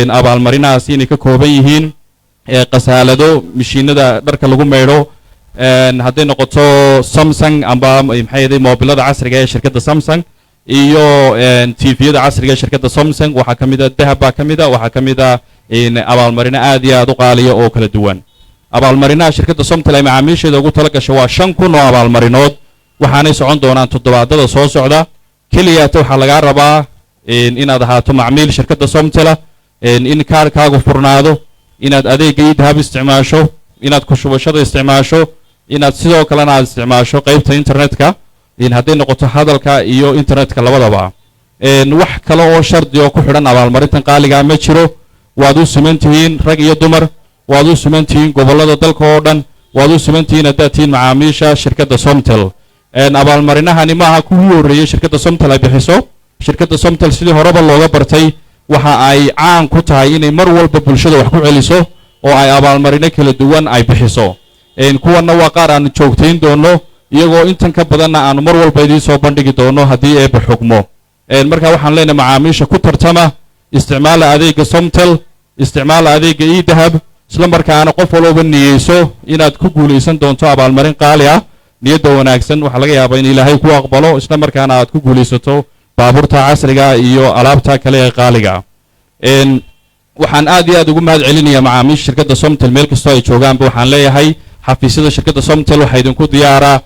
abaalmarinahaasi inay ka kooban yihiin qasaalado, mishiinada dharka lagu maydho, hadday noqoto Samsung amba maxay ahayd moobilada casriga ee shirkadda Samsung iyo TV-yada casriga ee shirkadda Samsung. Waxaa ka mid a dahab baa ka mid a, waxaa ka mid a abaalmarino aad iyo aad u qaaliya oo kala duwan. Abaalmarinaha shirkadda Somtel ay macaamiisheeda ugu tala gasho waa 5000 oo abaalmarinood, waxaanay socon doonaan toddobaadada soo socda. Keliyaata waxaa lagaa rabaa inaad ahaato macmiil shirkadda Somtela, in kaarkaagu furnaado, inaad adeegga eDahab isticmaasho, inaad ku-shubashada isticmaasho, inaad sidoo kalena aad isticmaasho qaybta internetka, hadday noqoto hadalka iyo internetka labadaba. Wax kale oo shardi oo ku xidhan abaalmarintan qaaligaa ma jiro. Waad u siman tihiin rag iyo dumar, waad u siman tihiin gobollada dalka oo dhan, waad u siman tihiin haddaad tihiin macaamiisha shirkadda Somtel. Abaalmarinahani maaha kuwii horreeyey shirkadda Somtel ay bixiso. Shirkadda Somtel sidii horeba looga bartay waxa ay caan ku tahay inay mar walba bulshada wax ku celiso oo ay abaalmarino kala duwan ay bixiso. Kuwanna waa qaar aanu joogtayn doono, iyagoo intan ka badanna aanu mar walba idiin soo bandhigi doono haddii Eebba xugmo. Marka waxaan leenahay macaamiisha ku tartama, isticmaala adeegga Somtel, isticmaala adeegga eDahab, isla markaana qof walooba niyeyso inaad ku guulaysan doonto abaalmarin qaali ah. Niyadda wanaagsan waxaa laga yaabaa in Ilaahay ku aqbalo, isla markaana aad ku guulaysato baabuurta casriga iyo alaabta kale ee qaaliga. Waxaan aad iyo aad ugu mahad celinayaa macaamiisha shirkadda Somtel meel kastoo ay joogaanba. Waxaan leeyahay xafiisyada shirkadda Somtel waxaa idinku diyaaraa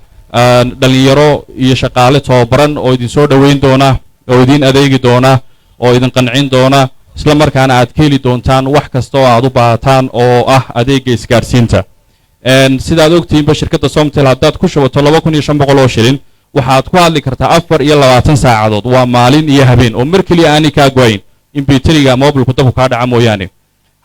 dhalinyaro iyo shaqaale tababaran oo idin soo dhoweyn doona, oo idin adeegi doona, oo idin qancin doona, isla markaana aad ka heli doontaan wax kasta oo aad u baahataan oo ah adeegga isgaadhsiinta. Sidaad ogtihiinba, shirkadda Somtel haddaad ku shubato 2500 oo shilin, waxaad ku hadli kartaa 24 saacadood, waa maalin iyo habeen, oo mar keliya aanay kaa go'ayn in biteriga mobilku dabku kaa dhaca mooyaane.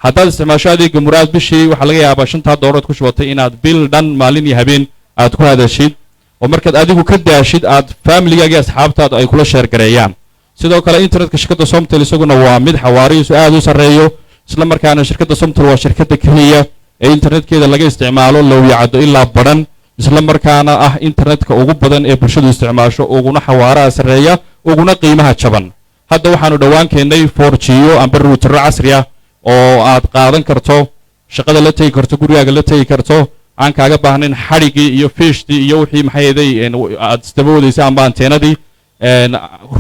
Haddaad isticmaasho adeegga Muraad, bishii waxaa laga yaabaa shantaa doolarood ku shubatay inaad bil dhan maalin iyo habeen aad ku hadashid, oo markaad adigu ka daashid aad familigaaga iyo asxaabtaadu ay kula share gareeyaan. Sidoo kale internetka shirkadda Somtel isaguna waa mid xawaarihiisu aad u sarreeyo, isla markaana shirkadda Somtel waa shirkadda keliya ee internetkeeda laga isticmaalo Lowyacaddo ilaa Badhan, isla markaana ah internetka ugu badan ee bulshadu isticmaasho, uguna xawaaraha sarreeya, uguna qiimaha jaban. Hadda waxaanu dhowaan keennay 4G-yo amba routero casri ah oo aad qaadan karto, shaqada la tegi karto, gurigaaga la tegi karto, aan kaaga baahnayn xadhiggii iyo fiishtii iyo wixii maxay ahaday aad isdaba wadaysay amba anteenadii.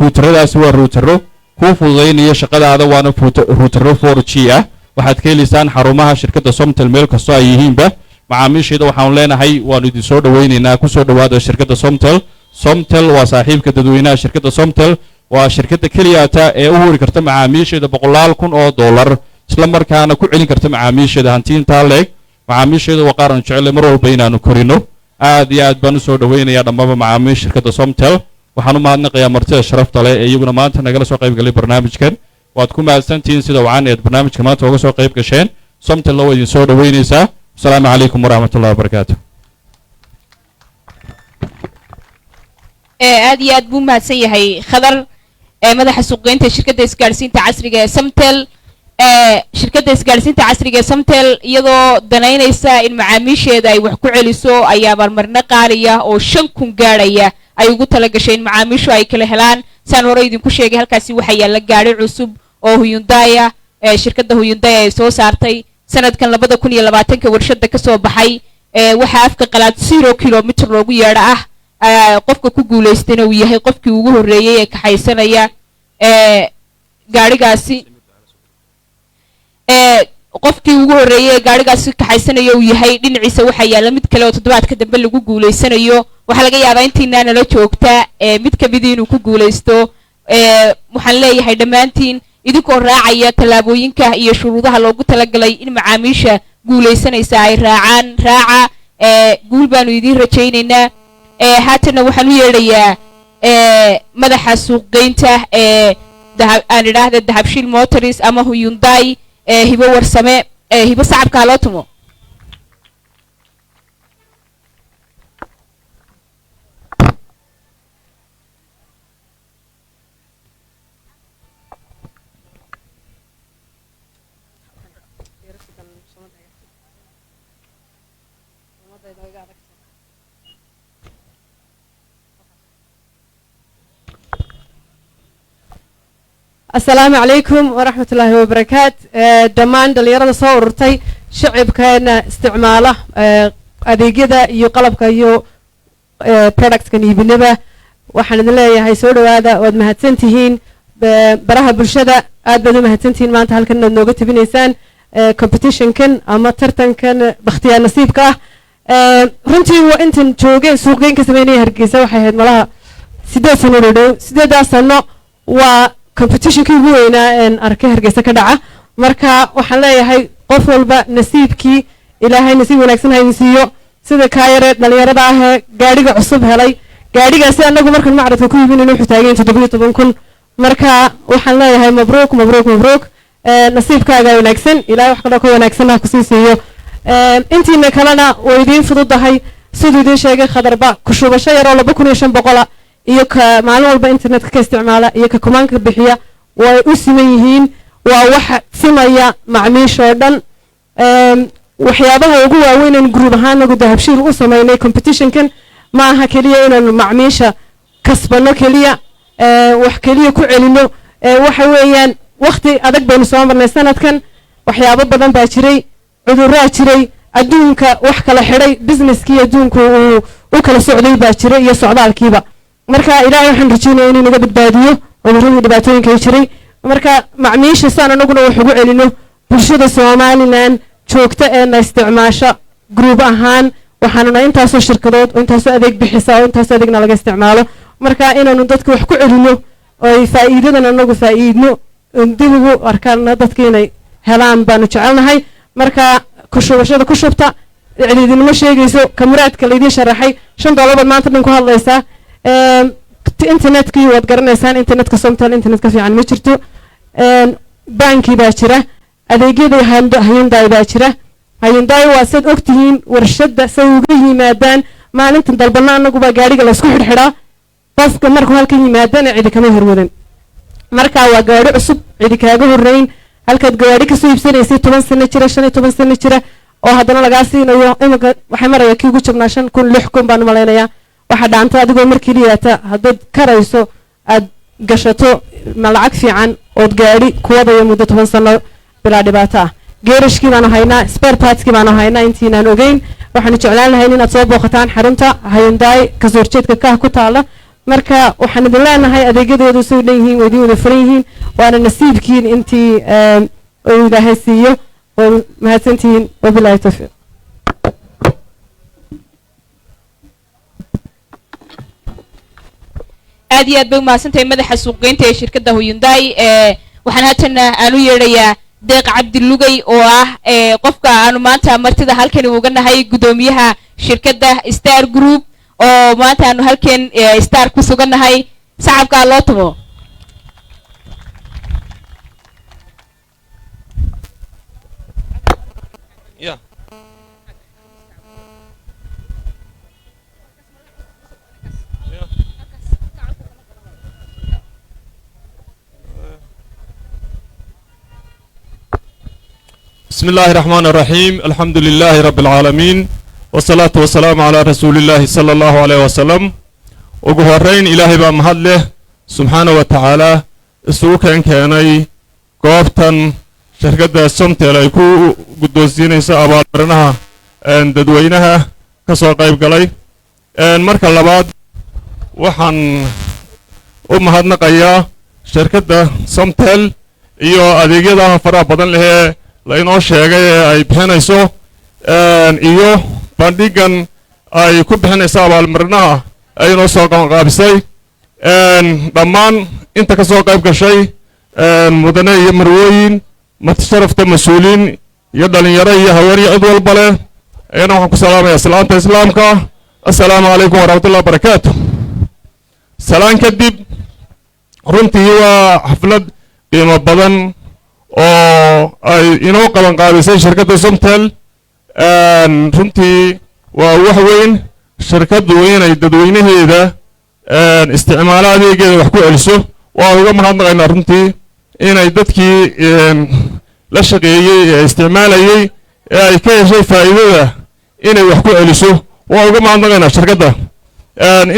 Routeradaasi waa routero kuu fududaynaya shaqadaada, waana routero 4G ah. Waxaad ka helaysaan xarumaha shirkadda Somtel meel kastoo ay yihiinba. Macaamiisheeda waxaanu leenahay waanu idin soo dhowaynaynaa, kusoo dhowaada shirkadda Somtel. Somtel waa saaxiibka dadweynaha. Shirkadda Somtel waa shirkadda keliyata ee u huri karta macaamiisheeda boqolaal kun oo dollar, isla markaana ku celin karta macaamiisheeda hanti intaa leeg. Macaamiisheeda waa qaar aanu jecellay mar walba inaanu korino. Aad iyo aad baan usoo dhowaynayaa dhammaanba macaamiisha shirkadda Somtel. Waxaan u mahadnaqayaa martida sharafta leh ee iyaguna maanta nagala soo qayb galay barnaamijkan. Waad ku mahadsantihiin sida wacan eed barnaamijka maanta uga soo qayb gasheen. Somtelna waa idin soo dhoweynaysaa. Asalaamu calaykum waraxmatullahi wabarakaatu. Aad iyo aad buu mahadsan yahay Khadar, madaxa suuqgeynta shirkadda isgaadhsiinta casriga ee Samtel. Shirkadda isgaadhsiinta casriga ee Samtel iyadoo danaynaysa in macaamiisheeda ay wax ku celiso ayaa abaalmarino qaaliya oo 5000 gaadhaya ay ugu talagashay in macaamiishu ay kala helaan. Saan hore idinku sheegay, halkaasi waxaa yaalla gaadhi cusub oo Hyundai, shirkadda Hyundai ay soo saartay sanadkan 2020-ka warshadda ka soo baxay. Waxaa afka qalaad 0 kilomitr loogu yeedho ah. Qofka ku guulaystayna uu yahay qofkii ugu horreeyey ee kaxaysanaya gaadhigaasi. Qofkii ugu horreeyey ee gaadhigaasi kaxaysanaya uu yahay, dhinaciisa waxaa yaalla mid kale oo toddobaadka dambe lagu guulaysanayo. Waxaa laga yaabaa intiinaa nala joogta mid kamidii inuu ku guulaysto. Waxaan leeyahay dhammaantiin, idinkoo raacaya tallaabooyinka iyo shuruudaha loogu talagalay in macaamiisha guulaysanaysa ay raacaan, raaca. Guul baanu idiin rajaynaynaa. Haatanna waxaan u yeedhayaa madaxa suuqgeynta ee aan idhaahda Dahabshiil Motors ama Hyundai, Hibo Warsame. Hibo, sacabka ha loo tumo. Asalaamu calaykum waraxmat ullaahi wabarakaat. Dhammaan dhallinyarada soo ururtay, shacibkeena isticmaala adeegyada iyo qalabka iyo productskan iibinaba, waxaan idin leeyahay soo dhowaada, waad mahadsan tihiin. Baraha bulshada aad baad u mahadsantihiin maanta halkan inaad nooga tabinaysaan competitionkan ama tartankan bakhtiyaa nasiibka ah. Runtii waa intan joogeen suuqgeyn ka sameynaya Hargeysa, waxay ahayd malaha 8 sano dhow. 8daas sano waa competitionkii ugu weynaa een arkay Hargeysa ka dhaca. Marka waxaan leeyahay qof walba nasiibkii Ilaahay nasiib wanaagsan ha idin siiyo, sida kaa yare dhalinyarada ah ee gaadhiga cusub helay. Gaadhigaasi annagu markan macradka ku iibinayno wuxuu taagan 17,000. Marka waxaan leeyahay mabruuk, mabruuk, mabruuk. Nasiibkaaga wanaagsan Ilaahay wax kaloo ka wanaagsan ha kusii siiyo. Intiina kalena way idiin fududahay, siduu idiin sheegay Khadarba, ku shubasho yaroo 2,500 iyo ka maalin walba internetka ka isticmaala iyo ka kumaanka bixiya way u siman yihiin. Waa waxa simaya macmiisha oo dhan. Waxyaabaha ugu waaweyn aan group ahaan nagu Dahabshiil u samaynay competitionkan ma aha keliya inaanu macmiisha kasbano keliya, wax keliya ku celino. Waxa weeyaan wakhti adag baynu soo marnay sanadkan. Waxyaabo badan baa jiray, cudurraa jiray, adduunka wax kala xidhay, businesskii adduunku uu u kala socday baa jiray iyo socdaalkiiba. Marka Ilaahay waxaan rajeynaya inuu naga badbaadiyo cuduradii dhibaatooyinka jiray. Marka macmiisha saan anaguna wax ugu celino bulshada Somaliland joogta ee na isticmaasha group ahaan, waxaanuna intaasoo shirkadood oo intaasoo adeeg bixisa oo intaasoo adeegna laga isticmaalo. Marka inaanu dadka wax ku celino oo ay faa'iidadan anagu faa'iidno dib ugu arkaana dadka inay helaan baanu jecelnahay. Marka ku shubashada ku shubta cididinimo sheegayso ka muraadka laydiin sharaxay. $5 baad maanta dhan ku hadlaysaa. Internetkii waad garanaysaan, internetka Somtel internet ka fiican ma jirto. Baankii baa jira, adeegyada Hyundai baa jira. Hyundai waa sad ogtihiin warshadda say uga yimaadaan maalintan dalbana anagubaa gaadhiga laysku xidhxidhaa. Qofka markuu halkan yimaadana cidi kama horwadan. Marka waa gaadhi cusub, cidi kaaga horreyn. Halkaad gawaadhi kasoo iibsanaysay 10 sano jira, 15 sano jira, oo haddana lagaa siinayo iminka waxay maraya kii ugu jabnaa 5,000, 6,000 baan u malaynayaa. Waxaa dhaanta adigoo markii liyaata haddaad karayso aad gashato ma lacag fiican ood gaadhi ku wadayo muddo 10 sano bilaa dhibaato ah. Geerashkii baanu haynaa, spare partskii baanu haynaa. Intiinaan ogeyn, waxaanu jeclaan lahayn inaad soo booqataan xarunta Hyundai kasoo horjeedka Kah ku taala. Marka waxaan idin leenahay adeegyadoodu say dhan yihiin, way idin wada furan yihiin, waana nasiibkiin intii uu Ilaahay siiyo. Way mahadsantihiin, wabilaahi tawfiiq. Aad iyo aad bay umahadsantahay madaxa suuqgeynta ee shirkadda Hyundai. Waxaan haatana aan u yeedhayaa Deeq Cabdilugay oo ah qofka aanu maanta martida halkani uga nahay, guddoomiyaha shirkadda Star Group, oo maanta aanu halkan Star ku sugan nahay. Sacabkaa loo tumo. Yeah. بسم الله الرحمن الرحيم، الحمد لله رب العالمين، والصلاة والسلام على رسول الله صلى الله عليه وسلم. Ugu horeyn Ilaahay baa mahad leh subxaana wa tacaala isugu keenay goobtan shirkadda Somtel ay ku guddoonsiinayso abaalmarinaha dadweynaha ka soo qayb galay. Marka labaad Waxaan u mahadnaqayaa shirkadda Somtel iyo adeegyada faraha badan lehee la inoo sheegay ee ay bixinayso, iyo bandhigan ay ku bixinayso abaalmarinaha ay inoo soo qabanqaabisay. Dhammaan inta ka soo qayb gashay, mudane iyo marwooyin, marti sharafta, mas-uuliyiin iyo dhalinyaro iyo haween iyo cid walba leh, ayana waxaan ku salaamayaa salaanta Islaamka: assalaamu calaykum waraxmatullahi wabarakaatu. Salaan kadib, runtii waa xaflad qiimo badan oo ay inoo qaban qaabisay shirkadda Somtel. Runtii waa wax weyn shirkaddu inay dadweynaheeda isticmaalo adeegeeda wax ku celiso. Waan uga mahadnaqaynaa runtii inay dadkii la shaqeeyey ee isticmaalayey ee ay ka heshay faa'iidada inay wax ku celiso. Waan uga mahadnaqaynaa shirkadda.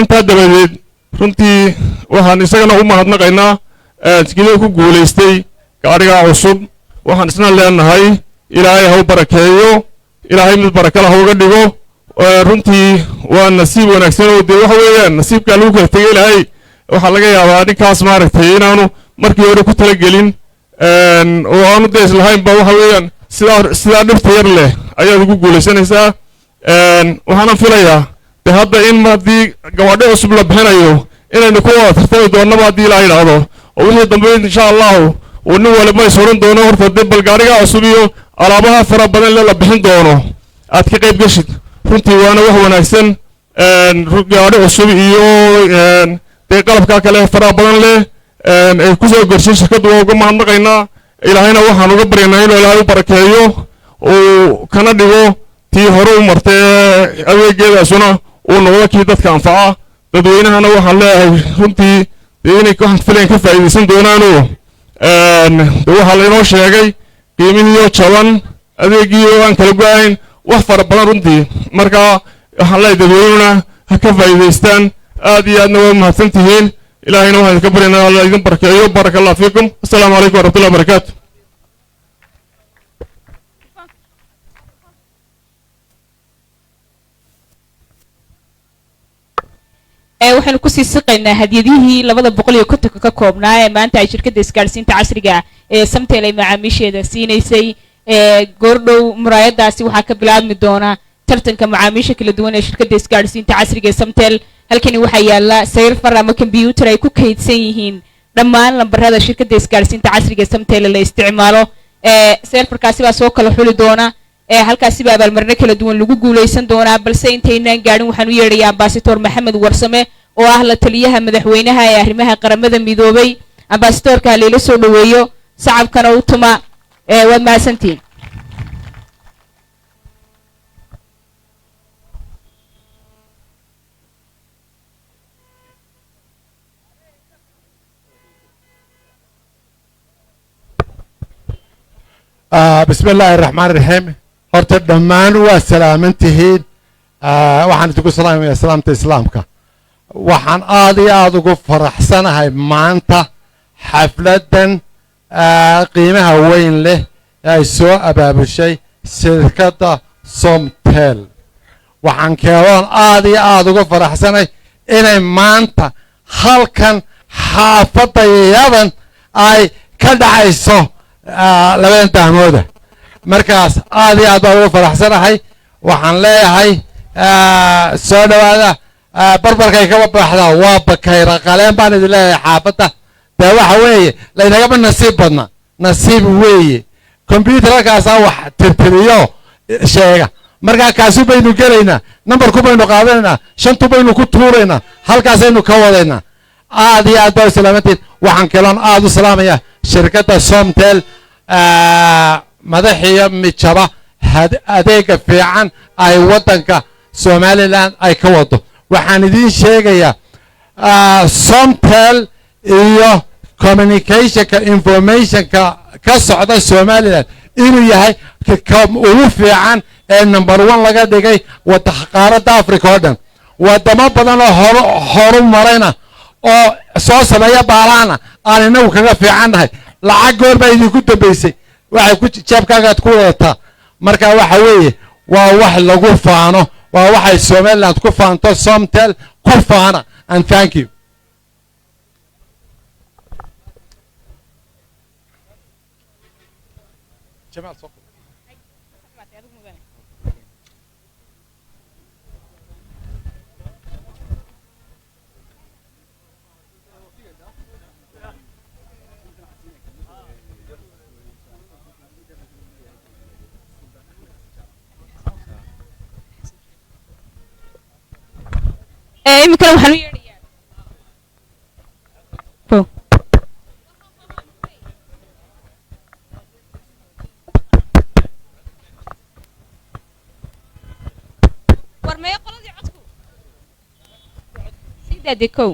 Intaa dabadeed, runtii waxaan isagana u mahadnaqaynaa sikidii ku guulaystay gaadhigaa cusub. Waxaan isna leenahay Ilaahay ha u barakeeyo, Ilaahay mid barakala ha uga dhigo. Runtii waa nasiib wanaagsan oo dee waxa weeyaan nasiibkaa lagu kala tegay. Ilaahay waxaa laga yaabaa ninkaas maaragtay inaanu markii hore ku talagelin oo aanu dee islahayn ba. Waxa weeyaan sidaa dhibta yar leh ayaad ugu guulaysanaysaa. Waxaana filayaa de hadda in haddii gawaadho cusub la bixinayo inaynu ku wada tartami doonnaba haddii Ilaah idhaahdo, oo wixii dambe insha Allahu uu nin waliba is oran doono horta dee bal gaarigaa cusub iyo alaabaha fara badan le la bixin doono aad ka qayb geshid. Runtii waana wax wanaagsan gaadhi cusub iyo dee qalabkaa kale faraha badan leh ay kusoo gorshay shirkaddu. Waa uga mahadnaqaynaa. Ilaahayna waxaan uga baryaynaa inuu Ilaahay u barakeeyo, uu kana dhigo tii hore u martay ee adeegeedaasuna uu noqdo kii dadka anfaca. Dadweynahana waxaan leeyahay runtii dee inay waxaan filayan ka faa'iidaysan doonaanoo de waxaa lainoo sheegay qiimihiioo jaban, adeegiioo aan kala go-ayn, wax fara badan runtii. Marka waxaan leeyahay dadweynuna ha ka faa'iidaystaan. Aad iyo aadna waa mahadsan tihiin. Ilaahayna waxaan idinka baryaynaa Alla idin barakeeyo. Baaraka Allah fiikum. Assalaamu calaykum waraxmatullahi wabarakaatu. Waxaynu kusii siqaynaa hadiyadihii 250-ka ka koobnaa ee maanta ay shirkadda isgaadhsiinta casriga ee Samtel ay macaamiisheeda siinaysay. Goordhow muraayadaasi waxaa ka bilaabmi doona tartanka macaamiisha kala duwan ee shirkadda isgaadhsiinta casriga ee Samtel. Halkani waxaa yaala server ama computer ay ku kaydsan yihiin dhammaan lambarada shirkadda isgaadhsiinta casriga ee Samtel la isticmaalo. Serverkaasi baa soo kala xuli doona, halkaasi baa abaalmarino kala duwan lagu guuleysan doonaa. Balse intaynaan gaadhin, waxaan u yeedhayaa Ambasador Maxamed Warsame oo ah la taliyaha madaxweynaha ee arrimaha Qaramada Midoobay. Ambasadorka layla soo dhoweeyo, sacabkana u tuma. Waad mahadsantihiin. بسم الله الرحمن الرحيم. Horta dhammaan waa salaaman tihiin. Waxaan idinku salaamaya salaamta Islaamka. Waxaan aad iyo aad ugu faraxsanahay maanta xafladdan qiimaha weyn leh ee ay soo abaabushay shirkadda Somtel. Waxaan keeloon aad iyo aad uga faraxsanahay inay maanta halkan xaafaddayadan ay ka dhacayso labadan dahmooda. Markaas aad iyo aad baan uga faraxsanahay. Waxaan leeyahay soo dhowaada. Barbarkay kaba baxdaa waa bakayra qaleen baan idin leeyahay. Xaafadda dee waxa weeye laynagama nasiib badna, nasiib weeye. Computer halkaasaa wax tirtiriyo sheega. Markaa kaasu baynu gelaynaa, nambarku baynu qaadanaynaa, shantu baynu ku tuuraynaa, halkaasaynu ka wadaynaa. Aad iyo aad baa u salaamantiin. Waxaan kaloon aad u salaamaya shirkadda Somtel, madaxiyo mijaba, adeega fiican ay waddanka Somaliland ay ka wado. Waxaan idiin sheegayaa Somtel iyo communicationka informationka ka socda Somaliland inuu yahay ka ugu fiican ee number one laga dhigay wada qaaradda Africa oo dhan. Wadamo badan oo horu marayna oo soo sameeya baalaana aan inagu kaga fiican nahay. Lacag goor baa idinku dambeysay waxay ku jeebkaagaad ku wadataa. Marka waxa weeye waa wax lagu faano, waa waxay Somaliland ku faanto. Somtel ku faana. And thank you. Jamal. Iminkana waxaan u yeedhayaa. War maya qoladii codku sii daadee kow.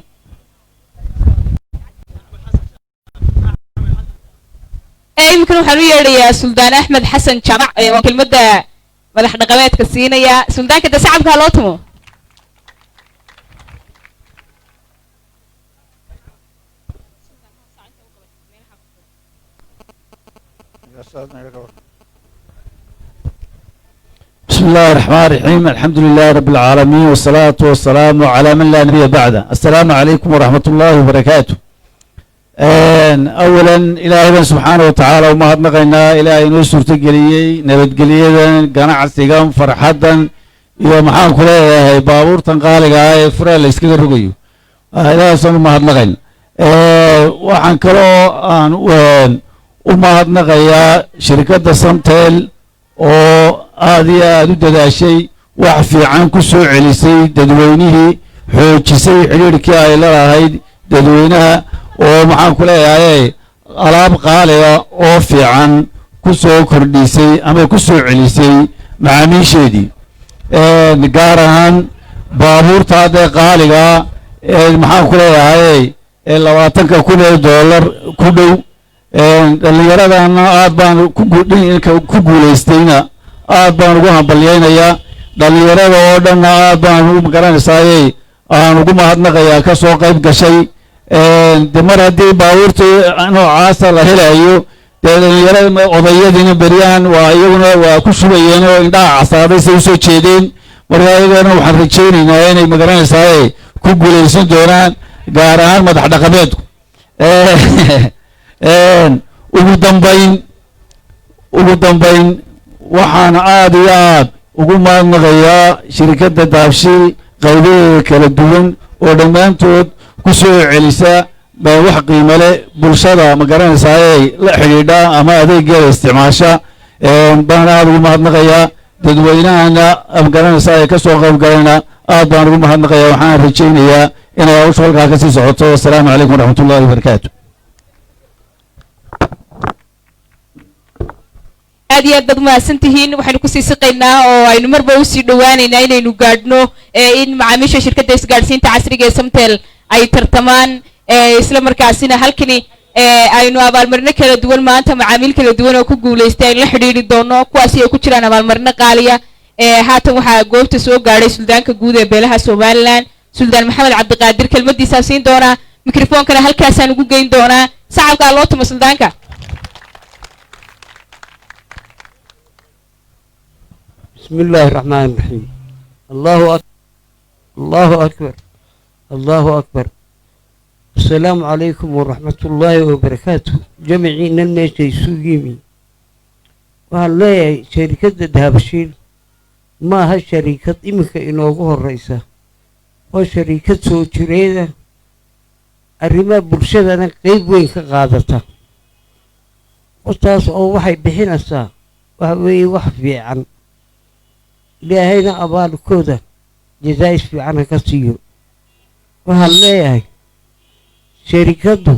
Iminkana waxaan u yeedhayaa Suldaan Axmed Xasan Jaamac oo kelmadda madax dhaqameedka siinaya. Suldaanka de sacabka ha loo tumo. بسم الله الرحمن الرحيم، الحمد لله رب العالمين، والصلاة والسلام على من لا نبي بعده. السلام عليكم ورحمة الله وبركاته. أولا إلهي سبحانه وتعالى ومهدنقنا إلهي inoo suurtageliyey nabadgelyadan, ganacsigan, farxadan iyo maxaan ku leeyahay baabuurtan qaaliga ah ee furaa la iskaga rogayo. Ilaahaysan u mahadnaqayn. Waxaan kaloo aan u mahadnaqayaa shirkadda Samtel oo aad iyo aad u dadaashay, wax fiican ku soo celisay dadweynihii, xoojisay xidhiidhkii ay la lahayd dadweynaha, oo maxaan ku leeyahay alaab qaaliga oo fiican ku soo kordhisay ama ku soo celisay macaamiisheedii, gaar ahaan baabuurta haddee qaaliga ee maxaan ku leeyahay ee 20,000 ee dollar ku dhow. Dhallinyaradana aad baan ku guulaystayna aad baan ugu hambalyaynayaa. Dhallinyarada oo dhanna aad baan u magaranaysaayey aan ugu mahadnaqayaa ka soo qayb gashay. De mar haddii baabuurta noocaasa la helayo, dee dhallinyarada, odayadiina beryahan waa iyaguna waa ku shubayeen oo indhaha casaaday say usoo jeedeen. Marka iyagana waxaan rajaynaynaa inay magaranaysaay ku guulaysan doonaan, gaar ahaan madax dhaqameedku. Ugu dambayn waxaan aad iyo aad ugu mahadnaqayaa shirkadda Dahabshiil qaybaheeda kala duwan oo dhammaantood ku soo celisa wax qiimo leh bulshada ma garanaysaaye la xidhiidha ama adeegeeda isticmaasha baan aad ugu mahadnaqayaa. Dadweynahana ma garanaysaa ka soo qayb galayna aad baan ugu mahadnaqayaa. Waxaan rajaynayaa inay hawsha halkaa kasii socoto. Wasalaamu calaykum waraxmat ullahi wabarakaatu. Aad iyo aad baad umahadsan tihiin. Waxaynu kusii siqaynaa oo aynu marba usii dhowaaneynaa inaynu gaadhno in macaamiisha shirkadda isgaadhsiinta casriga ee Samtel ay tartamaan, isla markaasina halkani aynu abaalmarino kala duwan maanta macaamiil kala duwan oo ku guulaystay aynu la xidhiidhi doono, kuwaasi ay ku jiraan abaalmarino qaaliya. Haatan waxaa goobta soo gaadhay suldaanka guud ee beelaha Somaliland, Suldaan Maxamed Cabdiqaadir. Kelmadiisaa siin doonaa, mikrofoonkana halkaasaan ugu geyn doonaa. Sacabkaa loo tumo suldaanka. بسم الله الرحمن الرحيم. الله أكبر، الله أكبر، الله أكبر. السلام عليكم ورحمة الله وبركاته. جمعينا الميشي سوقيمي waxaan leeyahay sharikadda Dahabshiil ma aha sharikad iminka inoogu horeysa, waa sharikad soo jireeda, arrimaha bulshadana qeyb weyn ka qaadata taas oo waxay bixinaysaa waxa weeye wax fiican. Ilaahayna abaalkooda jazaa'is fiican ha ka siiyo. Waxaan leeyahay sharikaddu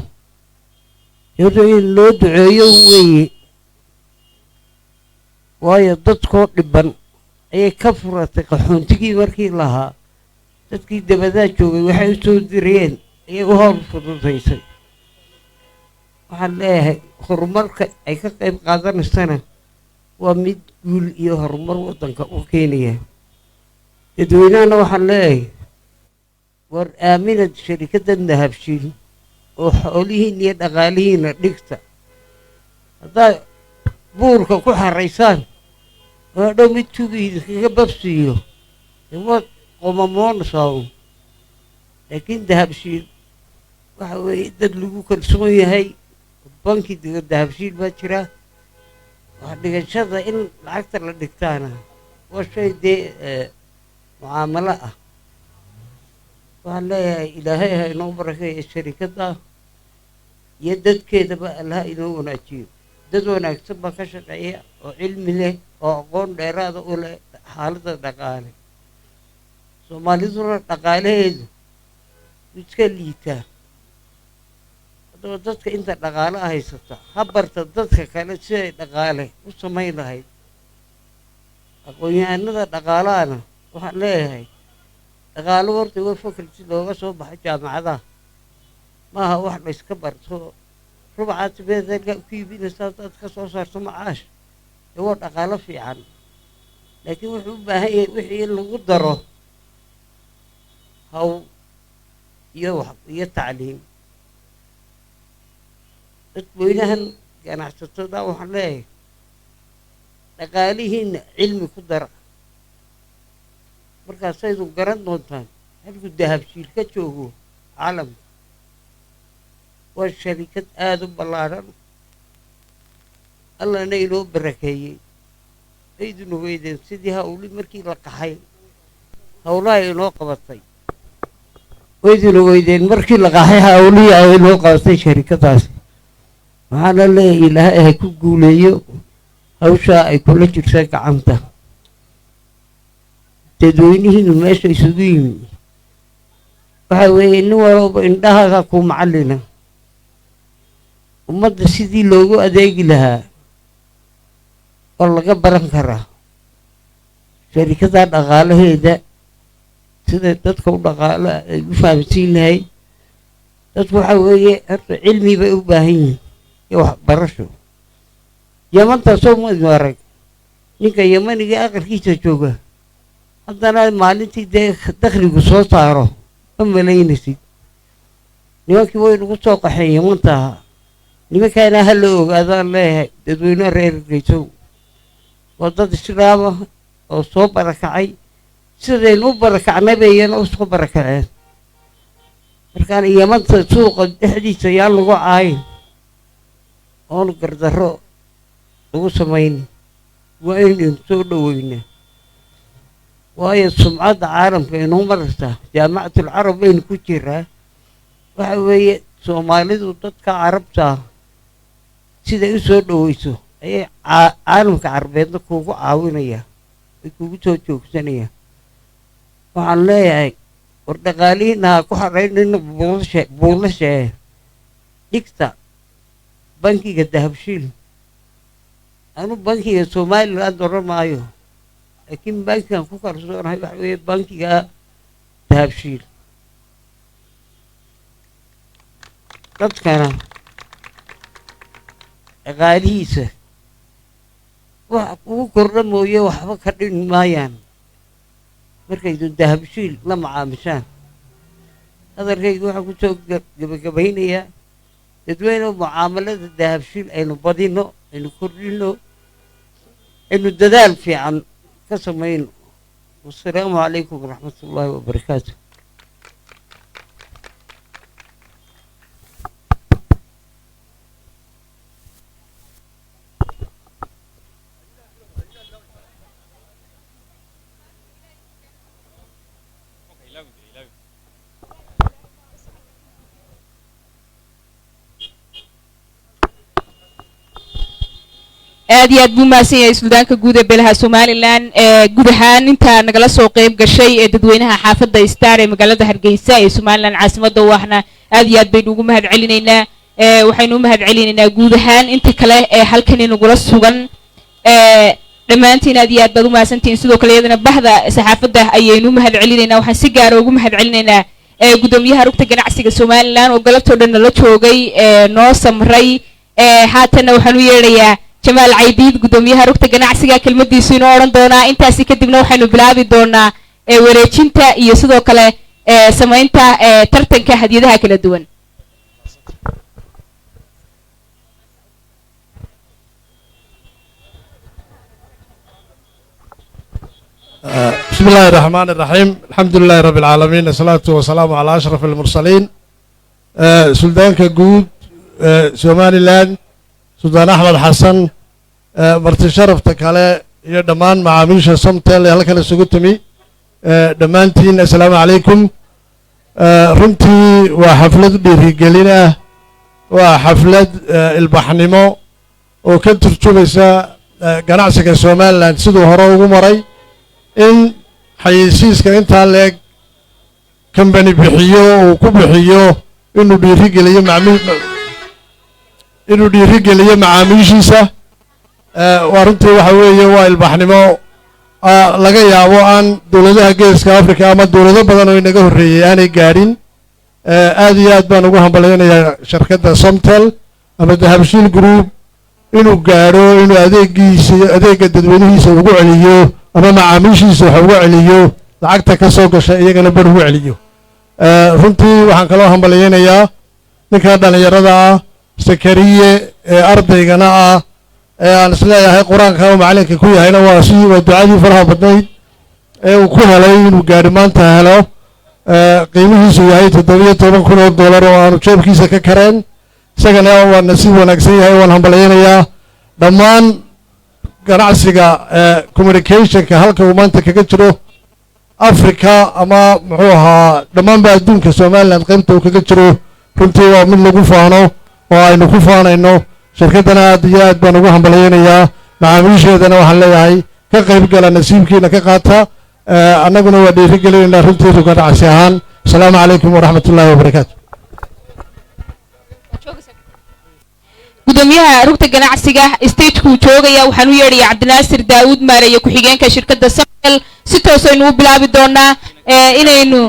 horta in loo duceeyo weeye, waayo dadkoo dhiban ayay ka furatay qaxoontigii markii lahaa. Dadkii dabadaa joogay waxay u soo diriyeen ayay u howl fududaysay. Waxaan leeyahay horumarka ay ka qayb qaadanaysana waa mid guul iyo horumar waddanka u keenaya. Dadweynahana waxaan leeyahay war aaminad sharikadda Dahabshiil oo xoolihiina iyo dhaqaalihiina dhigta. Haddaad buurka ku xaraysaan oo hadhow mid tugi idinkaga babsiiyo, waad qomamoonaysaa un. Laakiin Dahabshiil waxa weeye dad lagu kalsoon yahay. Banki digo Dahabshiil baa jira. Wax dhigashada in lacagta la dhigtaana waa shay dee mucaamalo ah. Waxaan leeyahay Ilaahay ha inoo barakeeyo sharikadda iyo dadkeedaba, Allaha inoo wanaajiyo. Dad wanaagsan baa ka shaqeeya oo cilmi leh oo aqoon dheeraada u leh xaaladda dhaqaale. Soomaaliduna dhaqaalaheedu iska liitaa. Haddaba dadka inta dhaqaale haysata ha barta dadka kale siday dhaqaale u samayn lahayd. Aqoon-yahanada dhaqaalahana waxaan leeyahay, dhaqaalo horta waa faculty looga soo baxo jaamacadaha, maaha wax la iska barto. Rubacaad bedelka ku iibinaysa haddaad ka soo saarto macaash, dee waa dhaqaalo fiican, laakiin wuxuu u baahan yahay wixii in lagu daro haw iyo wax iyo tacliim. Dadweynahan ganacsatada waxaan leeyahay, dhaqaalihiinna cilmi ku dara, markaasaydu garan doontaan halkuu Dahabshiil ka joogo caalamka. Waa sharikad aada u ballaadhan, Allana inoo barakeeyey. Ayduna weydeen sidii hawli markii la qaxay hawlaha inoo qabatay. Wayduna weydeen markii la qaxay hawlihii ay inoo qabatay sharikadaasi. Waxaana leeyahay Ilaahay ha ku guuleeyo hawshaa ay kula jirta gacanta. Dadweynihiinu meesha isugu yimi waxa weeye nin walowba indhahaaga ku macallina. Ummadda sidii loogu adeegi lahaa oo laga baran karaa sharikada dhaqaalaheeda, sida dadka u dhaqaalo ay u fahamsiin lahayd dadku, waxa weeye horta cilmi bay u baahan yihiin iyo waxbarasho. Yamanta soo maadnu arag ninka Yamaniga aqalkiisa jooga, haddana maalintii dee dakhligu soo saaro ma malaynaysid. Nimankii way nagu soo qaxeen Yamanta ahaa. Nimankaana ha la ogaadaan leeyahay dadweynaha reer Hargeysow, waa dad islaama oo soo barakacay. Sidaynu u barakacnay bay iyana u soo barakaceen. Markaan Yamanta suuqa dhexdiisa yaan lagu caayin oon gardarro lagu samayn, waa inaynu soo dhoweynaa, waayo sumcadda caalamka inoo maraysaa. Jaamacatul Carab baynu ku jiraa. Waxa weeye Soomaalidu dadka Carabta siday u soo dhoweyso ayay caalamka Carbeedna kuugu caawinaya, ay kugu soo joogsanayaan. Waxaan leeyahay, war dhaqaalihiina ha ku xaraynayna buulashe buulashee, dhigta bankiga Dahabshiil. Anu bankiga Somaliland odhan maayo, laakiin bankigan ku kalsoonahay waxa weeye bankiga Dahabshiil. Dadkana dhaqaalihiisa wax ugu kordha mooye waxba ka dhin maayaan markaydu Dahabshiil la macaamishaan. Hadalkaygu waxaan ku soo gebagabaynayaa, dadweyne, mucaamalada Dahabshiil aynu badino, aynu kordhino, aynu dadaal fiican ka samayno. Wasalaamu calaykum waraxmat ullaahi wabarakaatu. Aad iyo aad buu mahadsan yahay suldaanka guud ee beelaha Somalilan. Ee guud ahaan intaa nagala soo qayb gashay ee dadweynaha xaafadda Star ee magaalada Hargeysa ee Somalilan caasimadda waxna aad iyo aad baynu ugu mahad celinaynaa. Ee waxaynu u mahad celinaynaa guud ahaan inta kale ee halkan inagula sugan. Ee dhammaantiin aad iyo aad baad u mahadsantihiin. Sidoo kale iyadana bahda saxaafadda ayaynu u mahad celinaynaa. Waxaan si gaara ugu mahad celinaynaa ee guddoomiyaha rugta ganacsiga Somalilan oo galabtoo dhan nala joogay ee noo samray. Ee haatanna waxaan u yeedhayaa Jamaal Caydiid, guddoomiyaha rugta ganacsiga, kelmadiisu inoo odhan doonaa. Intaasi kadibna waxaynu bilaabi doonaa ee wareejinta iyo sidoo kale ee samaynta ee tartanka hadiyadaha kala duwan. بسم الله الرحمن الرحيم، الحمد لله رب العالمين، الصلاة والسلام على أشرف المرسلين. سلطانka guud Somaliland، Suldaan Axmed Xasan، marti sharafta kale iyo dhammaan macaamiisha Somtel ee halkan isugu timi، dhammaantiin assalaamu calaykum. Runtii waa xaflad dhiirigelin ah، waa xaflad ilbaxnimo oo ka turjumaysa ganacsiga Somaliland siduu hore ugu maray. In xayeysiiska intaa leeg company bixiyo, uu ku bixiyo inuu dhiirigeliyo macmiil, inuu dhiirigeliyo macaamiishiisa، waa runtii waxa weeye waa ilbaxnimo laga yaabo aan dowladaha Geeska Africa ama dowlado badan oo inaga horreeyey aanay gaadhin. Aad iyo aad baan ugu hambalyaynayaa shirkadda Somtel ama Dahabshiil Group inuu gaadho inuu adeegiisa, adeegga dadweynihiisa ugu celiyo ama macaamiishiisa wax ugu celiyo، lacagta ka soo gasha iyagana bar ugu celiyo. Runtii waxaan kaloo hambalyaynayaa ninka dhallinyarada ah، Sakariye، ee ardaygana ah، ee aan isleeyahay Qur-aanka uu macalinka ku yahayna waa si waa ducadii faraha badnayd ee uu ku helay inuu gaadhi maanta helo، qiimihiisu yahay $17,000 oo aanu jeebkiisa ka kareen. Isagana waa nasiib wanaagsan yahay، waan hambalyaynayaa. Dhammaan ganacsiga communicationka halka uu maanta kaga jiro Africa ama muxuu ahaa dhammaanba adduunka، Somaliland qaybta uu kaga jiro runtii waa mid lagu faano oo aynu ku faanayno. Shirkaddana aad iyo aad baan ugu hambalyaynayaa. Macaamiisheedana waxaan leeyahay ka qayb gala، nasiibkiina ka qaata. Annaguna waa dhiirigelinaynaa runtii ganacsi ahaan. Asalaamu calaykum waraxmat ullahi wabarakaatu. Gudoomiyaha rugta ganacsiga stagekuu joogaya. Waxaan u yeedhaya Cabdinaasir Daawud, maareeye ku-xigeenka shirkadda Samtel. Si toos aynu u bilaabi doonaa inaynu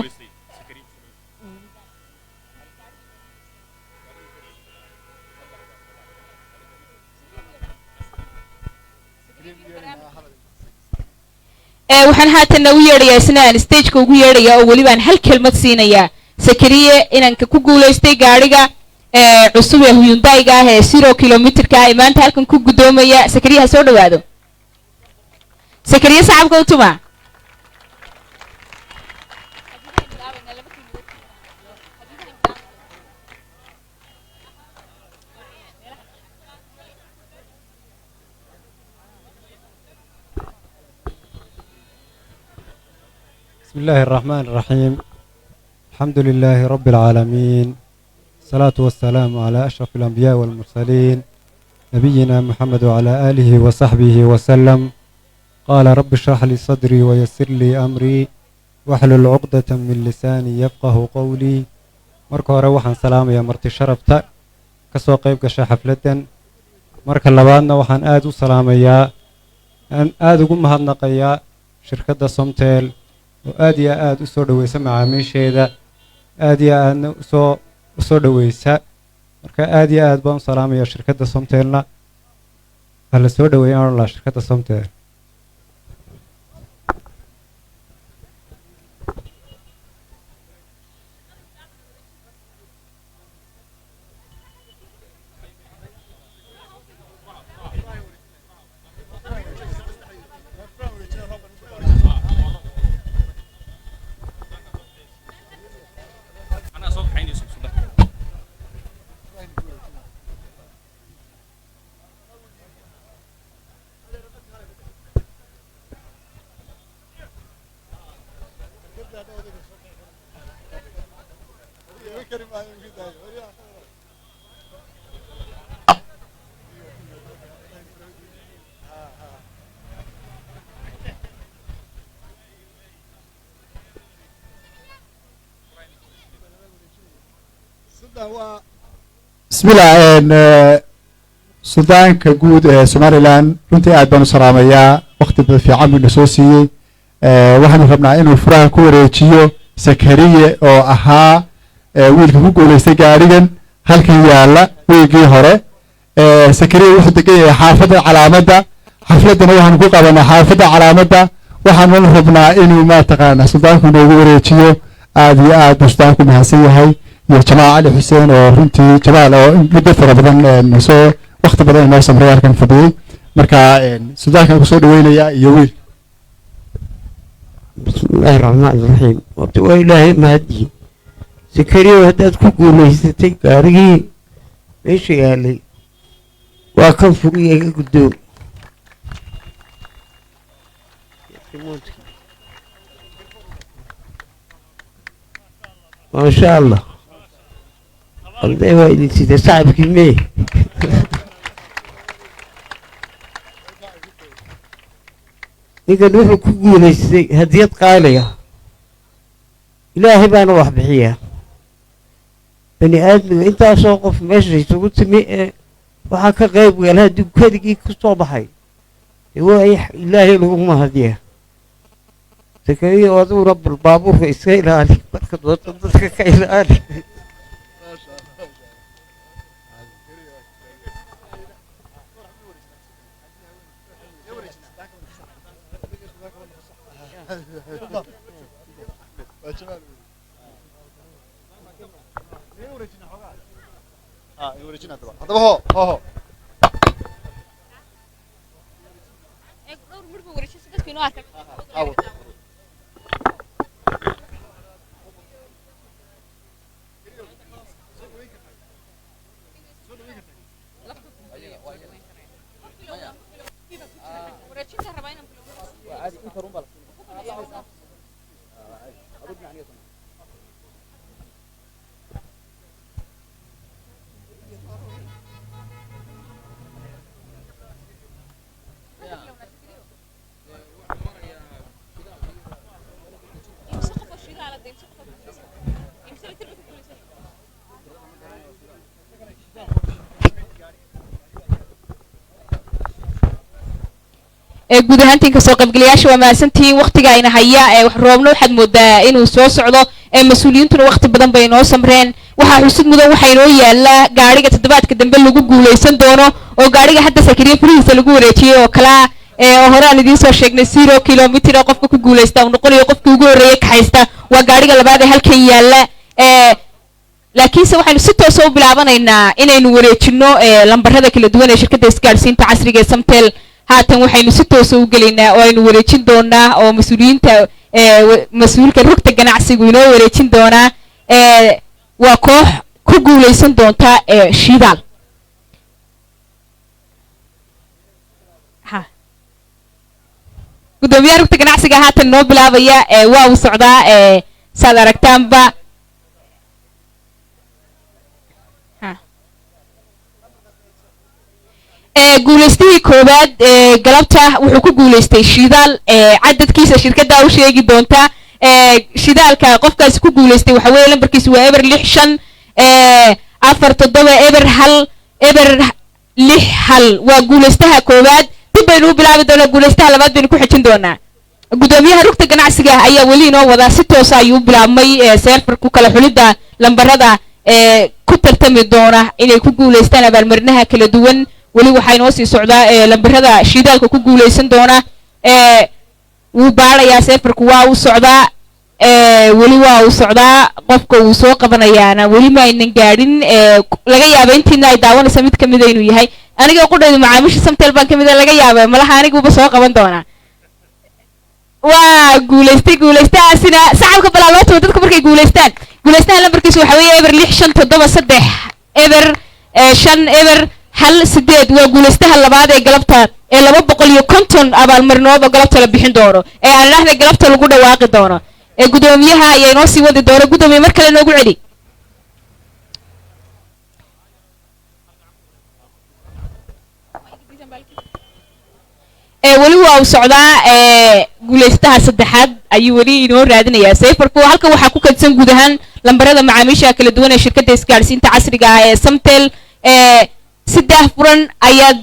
waxaan haatanna u yeedhayaa, isna aan stageka ugu yeedhaya oo welibaan hal kelmad siinayaa Sakariye, inanka ku guulaystay gaadhiga cusub ee Hyundaiga ah ee 0 kilomitrka ah ee maanta halkan ku guddoomaya. Sakariye ha soo dhawaado. Sakariye sacabka u tuma. بسم الله الرحمن الرحيم، الحمد لله رب العالمين، الصلاة والسلام على أشرف الأنبياء والمرسلين، نبينا محمد وعلى آله وصحبه وسلم. قال: رب اشرح لي صدري ويسر لي أمري واحلل عقدة من لساني يفقه قولي. Marka hore waxaan salaamayaa marti sharafta ka soo qayb gasha xafladdan. Marka labaadna waxaan aad u salaamayaa, aan aad ugu mahadnaqayaa shirkadda Somtel oo aad iyo aad u soo dhaweysa macaamiisheeda، aad iyo aadna usoo dhaweysa. Marka aad iyo aad baan u salaamaya shirkadda Somtelna. Ha la soo dhaweeya aan lahaa shirkadda Somtel. Bismillah. Suldaanka guud ee Somaliland runtii aad baan u salaamayaa. Waqti fiican buu na soo siiyey. Waxaanu rabnaa inuu furaha ku wareejiyo Sakariye oo ahaa wiilka ku guulaystay gaadhigan halkan yaalla wiigii hore. Sakariye wuxuu degan yahay xaafadda Calaamadda. Xafladdana waxaanu ku qabanaa xaafadda Calaamadda. Waxaanu rabnaa inuu mataqaana suldaanku noogu wareejiyo. Aad iyo aad buu suldaanku mahadsan yahay iyo Jamaal Cali Xuseen oo runtii Jamaal oo muddo fara badan soo waqti badan inoo samray halkan fadhiyey. Marka suldaankan kusoo dhaweynaya iyo wiil. Bismillaahi raxmaani raxiim. Horta waa Ilaahay mahadii. Sakariyow, haddaad ku guulaysatay gaarigii meesha yaalay, waa kan furiya, iga guddoon. Maasha Allah, arday waa idin sida sacabkii mee. Ninkan wuxuu ku guulaystay hadiyad qaaliya. Ilaahay baana wax bixiyaa. Bani aadmiga intaasoo qof meesha isugu timi ee waxaa ka qayb gala, haddii keligii ku soo baxay, dee waa Ilaahay lagu mahadiyaa. Sakariya, adiguna bal baabuurka iska ilaali, marka doonto dadka ka ilaali. Haddaba ho ho ho. Ee guud ahaantiin kasoo qaybgalayaasha waa mahadsantihiin. Waqtiga ayna haya ee wax roobna waxaad moodaa inuu soo socdo, ee mas-uuliyiintuna waqti badan bay inoo samreen. Waxaa xusud mudan, waxaa inoo yaala gaadhiga toddobaadka dambe lagu guuleysan doono, oo gaadhiga hadda Sakariye furihiisa lagu wareejiyey oo kalaa, ee oo hore aan idiin soo sheegnay 0 kilomitir oo qofka ku guuleysta uu noqonayo qofkii ugu horreeyey kaxaysta. Waa gaadhiga labaad ee halkan yaala. Ee laakiinse waxaynu si toosa u bilaabanaynaa inaynu wareejino ee lambarada kala duwan ee shirkadda isgaadhsiinta casriga ee Samtel. Haatan waxaynu si toosa u gelaynaa oo aynu wareejin doonaa oo mas-uuliyiinta ee mas-uulka rugta ganacsigu inoo wareejin doonaa, ee waa koox ku guuleysan doonta ee shidaal. Ha. Guddoomiyaha rugta ganacsiga haatan noo bilaabaya. Ee waa uu socdaa, ee saad aragtaanba. Ha. Ee guulaystihii koowaad ee galabta wuxuu ku guulaystay shidaal, ee cadadkiisa shirkadda u sheegi doonta. Ee shidaalka qofkaasi ku guulaystay waxa weeye lambarkiisu waa 065 47 0 1 0 6 1. Waa guulaystaha koowaad. Dib baynu u bilaabi doonaa, guulaystaha labaad baynu ku xejin doonaa. Guddoomiyaha rugta ganacsiga ayaa weli inoo wadaa. Si toosa ayuu u bilaabmay ee seerfarku kala xulidda lambarada ee ku tartami doona inay ku guulaystaan abaalmarinaha kala duwan. Weli waxaa inoo sii socdaa ee lambarada shidaalka ku guulaysan doona. Ee wuu baarayaa seefarku, waa uu socdaa, ee weli waa uu socdaa. Qofka uu soo qabanayaana weli ma aynan gaadhin. Ee laga yaaba intiina ay daawanaysa mid kamida inuu yahay. Aniga qudhaydu macaamiisha Samtel baan kamid a, laga yaaba malaha aniguba soo qaban doonaa. Waa guulaystay guulaystahaasina. Sacabka balaa loo tumo dadku markay guulaystaan. Guulaystaha lambarkiisu waxa weeye 065 73 0 5 0 1 8. Waa guulaystaha labaad ee galabta ee 250 abaalmarinood oo galabta la bixin doono, ee aan idhaahda galabta lagu dhawaaqi doono. Ee guddoomiyaha ayaa inoo sii wadi doona. Guddoomiye, mar kale noogu celi. Ee weli waa uu socdaa. Ee guulaystaha saddexaad ayuu weli inoo raadinayaa sayfarku. Halkan waxaa ku kaydsan guud ahaan lambarada macaamiisha kala duwan ee shirkadda isgaadhsiinta casriga ah ee Samtel. Ee si daahfuran ayaad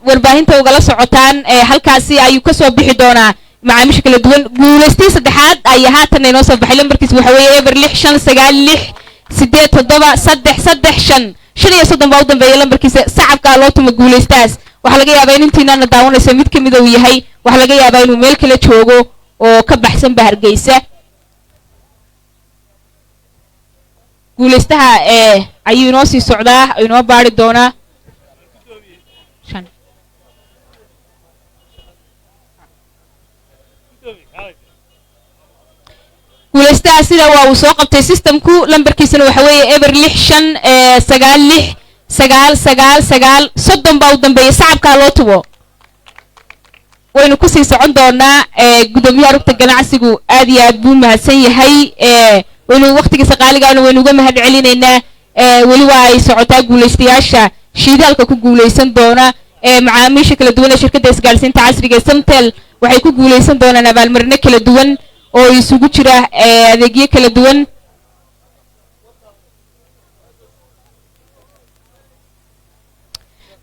warbaahinta ugala socotaan. Ee halkaasi ayuu kasoo bixi doonaa macaamiisha kala duwan. Guulaystihii saddexaad ayaa haatan inoo soo baxay. Lambarkiisa waxa weeye 065 96 87 3 3 5. 35 baa u dambeeya lambarkiisa. Sacabkaa loo tumo guulaystahaas. Waxaa laga yaabaa in intiinaana daawanaysa mid kamida uu yahay. Waxaa laga yaabaa inuu meel kale joogo oo ka baxsanba Hargeysa. Guulaystaha ee ayuu inoo sii socdaa, inoo baari doonaa. Shan. Guulaystahaasina waa uu soo qabtay systemku. Lambarkiisuna waxa weeye 065 96 9 9 9 30 baa u dambeeya. Sacabkaa loo tubo. Waynu kusii socon doonaa. Gudoomiyaha rugta ganacsigu aad iyo aad buu mahadsan yahay. Waynu waqtigiisa qaaligaana waynu uga mahad celinaynaa. Weli waa ay socotaa guulaystayaasha shiidaalka ku guulaysan doona. Macaamiisha kala duwan ee shirkadda isgaadhsiinta casriga ee Somtel waxay ku guulaysan doonaan abaalmarino kala duwan oo isugu jira adeegyo kala duwan.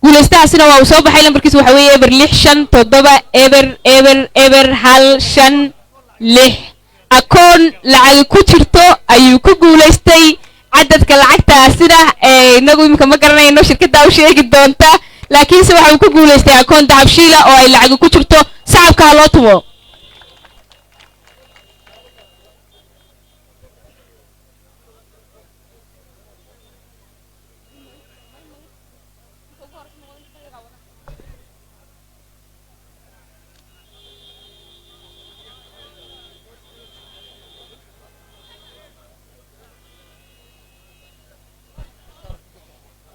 Guulaystahaasina waa uu soo baxay. Lambarkiisu waxa weeye 065 7 0 0 0 1 5 6. Akoon lacag ku jirto ayuu ku guulaystay. Cadadka lacagtaasina inagu iminka ma garanayno, shirkaddaa u sheegi doonta, laakiinse waxa uu ku guulaystay akoon Dahabshiila oo ay lacag ku jirto. Sacabka ha loo tumo.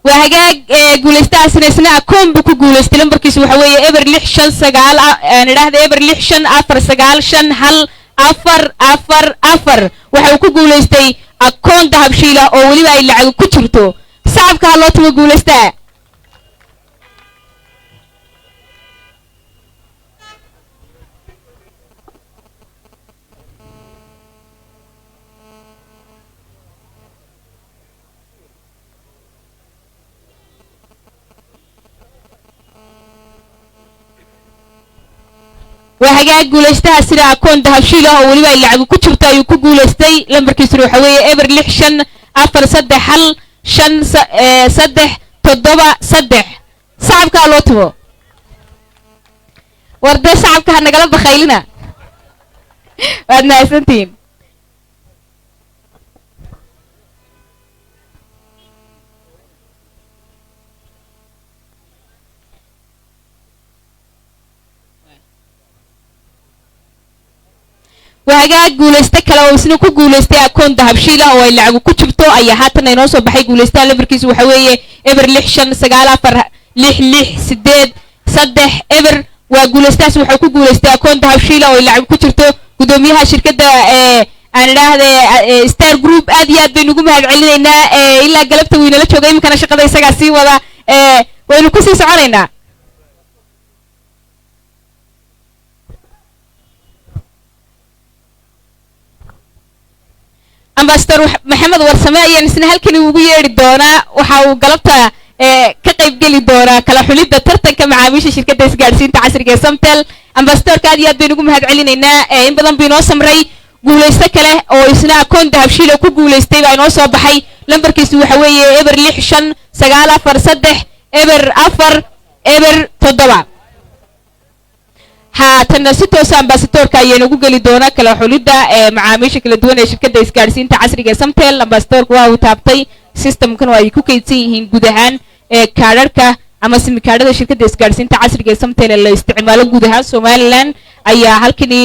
Waa hagaag. Guulaystahaasina isna akoon buu ku guulaystay. Lambarkiisu waxa weeye 065 9, aan idhaahda 065 4 9 5 1 4 4 4. Waxa uu ku guulaystay akoon Dahabshiila oo weliba ay lacag ku jirto. Sacabka ha loo tumo guulaystaa. Waa hagaag. Guulaystaha sida akoon Dahabshiil ah oo weliba ay lacag ku jirto ayuu ku guulaystay. Lambarkiisuna waxa weeye 065 4 3 1 5 3 7 3. Sacabkaa loo tumo. War dee sacabka ha nagala bakhaylina. Waad mahadsantihiin. Waa hagaag. Guulayste kale oo isna ku guulaystay akoon Dahabshiil ah oo ay lacagu ku jirto ayaa haatan inoo soo baxay. Guulaystaha lambarkiisu waxa weeye 065 9 4 6 6 8 3 0. Waa guulaystahaas wuxuu ku guulaystay akoon Dahabshiil ah oo ay lacag ku jirto. Gudoomiyaha shirkadda aan idhaahde Star Group aad iyo aad baynu ugu mahad celinaynaa. Ilaa galabta wiinala jooga, iminkana shaqada isagaa sii wada. Waynu kusii soconaynaa. Ambassador Maxamed Warsame ayaan isna halkani ugu yeedhi doonaa. Waxa uu galabta ka qaybgeli doonaa kala xulidda tartanka macaamiisha shirkadda isgaadhsiinta casriga ee Somtel. Ambassadorka aad iyo aad baynu ugu mahad celinaynaa. In badan buu inoo samray. Guulaysto kale oo isna akoon Dahabshiil oo ku guulaystay baa inoo soo baxay. Lambarkiisu waxa weeye 065 9 4 3 0 4 0 7. Haatanna si toosa ambasadorka ayaa inagu geli doona kala xulidda ee macaamiisha kala duwan ee shirkadda isgaadhsiinta casriga ee Samtel. Ambasadorka waa uu taabtay systemkan oo ay ku kaydsan yihiin guud ahaan ee kaadharhka ama simikaadhada shirkadda isgaadhsiinta casriga ee Samtel ee la isticmaalo guud ahaan Somaliland ayaa halkani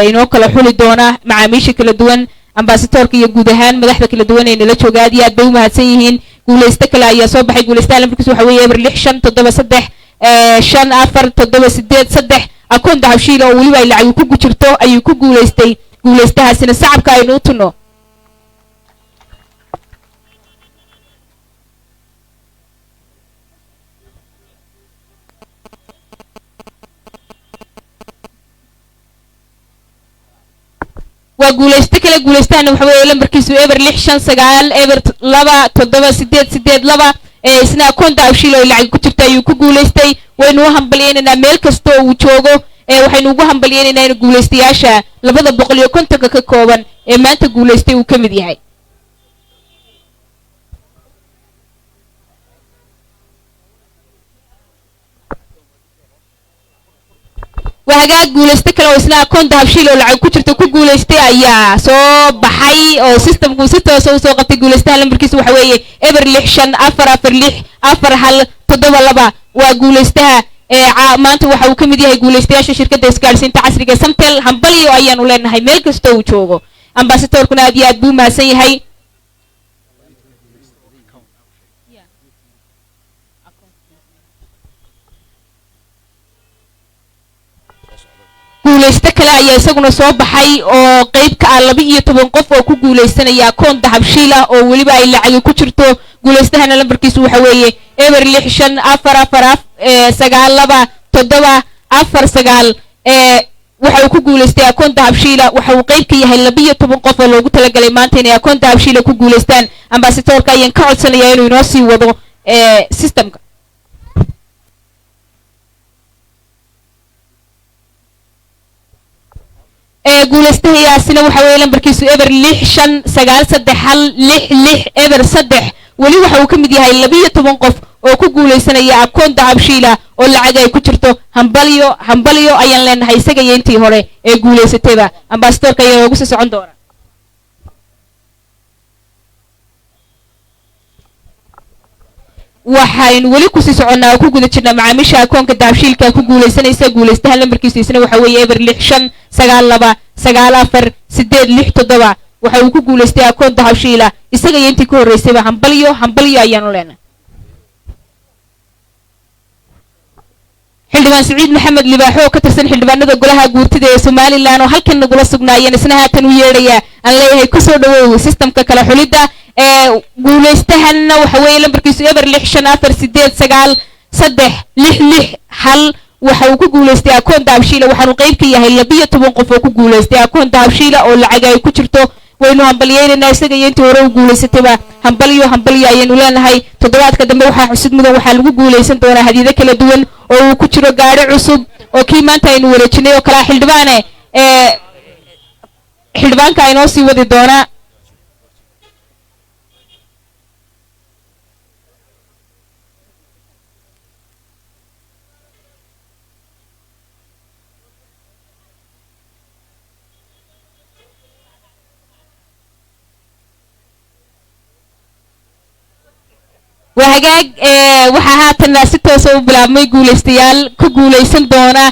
inoo kala xuli doona macaamiisha kala duwan. Ambasadorka iyo guud ahaan madaxda kala duwan ee nala jooga aad iyo aad bay u mahadsan yihiin. Guulaysto kale ayaa soo baxay. Guulaystaha lambarkiisu waxa weeye 065 7 3 5 4 7 8 3. Akoon Dahabshiila oo weliba ay lacag ku jirto ayuu ku guulaystay. Guulaystahaasina sacabka aynu u tunno. Waa guulaysto kale. Guulaystahana waxa weeye lambarkiisu 065 9 0 2 7 8 8 2. Isna akoon Dahabshiil oo lacag ku jirta ayuu ku guulaystay. Waynu u hambalyaynaynaa meel kasta oo uu joogo. Waxaynu ugu hambalyaynaynaa in guulaystayaasha 250-ka ka kooban ee maanta guulaystay uu ka mid yahay. Waa hagaag. Guulayste kale oo isna akoon Dahabshiil oo lacag ku jirta ku guulaystay ayaa soo baxay oo systemku si toosa usoo qabtay. Guulaystaha lambarkiisu waxa weeye 065 4 4 6 4 1 7 2. Waa guulaystaha maanta waxa uu ka mid yahay guulaystayaasha shirkadda isgaadhsiinta casriga ee Samtel. Hambalyo ayaanu leenahay meel kasta uu joogo. Ambasadoorkuna aad iyo aad buu mahadsan yahay. Guulaysto kale ayaa isaguna soo baxay oo qayb ka ah 12 qof oo ku guulaysanaya akoon Dahabshiil ah oo weliba ay lacagi ku jirto. Guulaystahana lambarkiisu waxa weeye 0 6 5 4 4 9 2 7 4 9. Waxa uu ku guulaystay akoon Dahabshiila. Waxa uu qayb ka yahay 12 qof oo loogu talagalay maanta inay akoon Dahabshiila ku guulaystaan. Ambasadoorka ayaan ka codsanayaa inuu inoo sii wado systemka. Guulaystahayaasina waxa weeye lambarkiisu 0 6 5 9 3 1 6 6 0 3. Weli waxa uu ka mid yahay 12 qof oo ku guulaysanaya akoon Dahabshiila oo lacag ay ku jirto. Hambalyo, hambalyo ayaan leenahay isaga iyo intii hore ee guulaysatayba. Ambasadoorka ayaa noogu sii socon doona. Waxaynu weli kusii soconnaa oo ku guda jirnaa macaamiisha akoonka Dahabshiilka ku guulaysanaysa. Guulaystaha lambarkiisu isna waxa weeye 0 6 5 9 2 9 4 8 6 7. Waxa uu ku guulaystay akoon Dahabshiila. Isaga iyo intii ka horreysayba hambalyo, hambalyo ayaanu leenahay. Xildhibaan Siciid Maxamed Libaaxo oo ka tirsan xildhibaanada golaha guurtida ee Somalilan oo halkan nagula sugnaayeen isna haatan u yeedhaya aan leeyahay kusoo dhawow sistamka kala xulidda. Guulaystahanna waxa weeye lambarkiisu 0 6 5 4 8 9 3 6 6 1. Waxa uu ku guulaystay akoon Dahabshiila. Waxaanu qayb ka yahay 12 qof oo ku guulaystay akoon Dahabshiila oo lacag ay ku jirto. Waynu hambalyeynaynaa isaga iyo intii hore u guulaysatayba. Hambalyo, hambalyo ayaynu leenahay. Toddobaadka dambe waxaa xusud mudan waxaa lagu guulaysan doonaa hadiido kala duwan oo uu ku jiro gaadhi cusub oo kii maanta aynu wareejinay oo kalaa. Xildhibaane, xildhibaanka aynoo sii wadi doonaa. Waa hagaag. Waxaa haatan si toosa u bilaabmay guulaystayaal ku guulaysan doona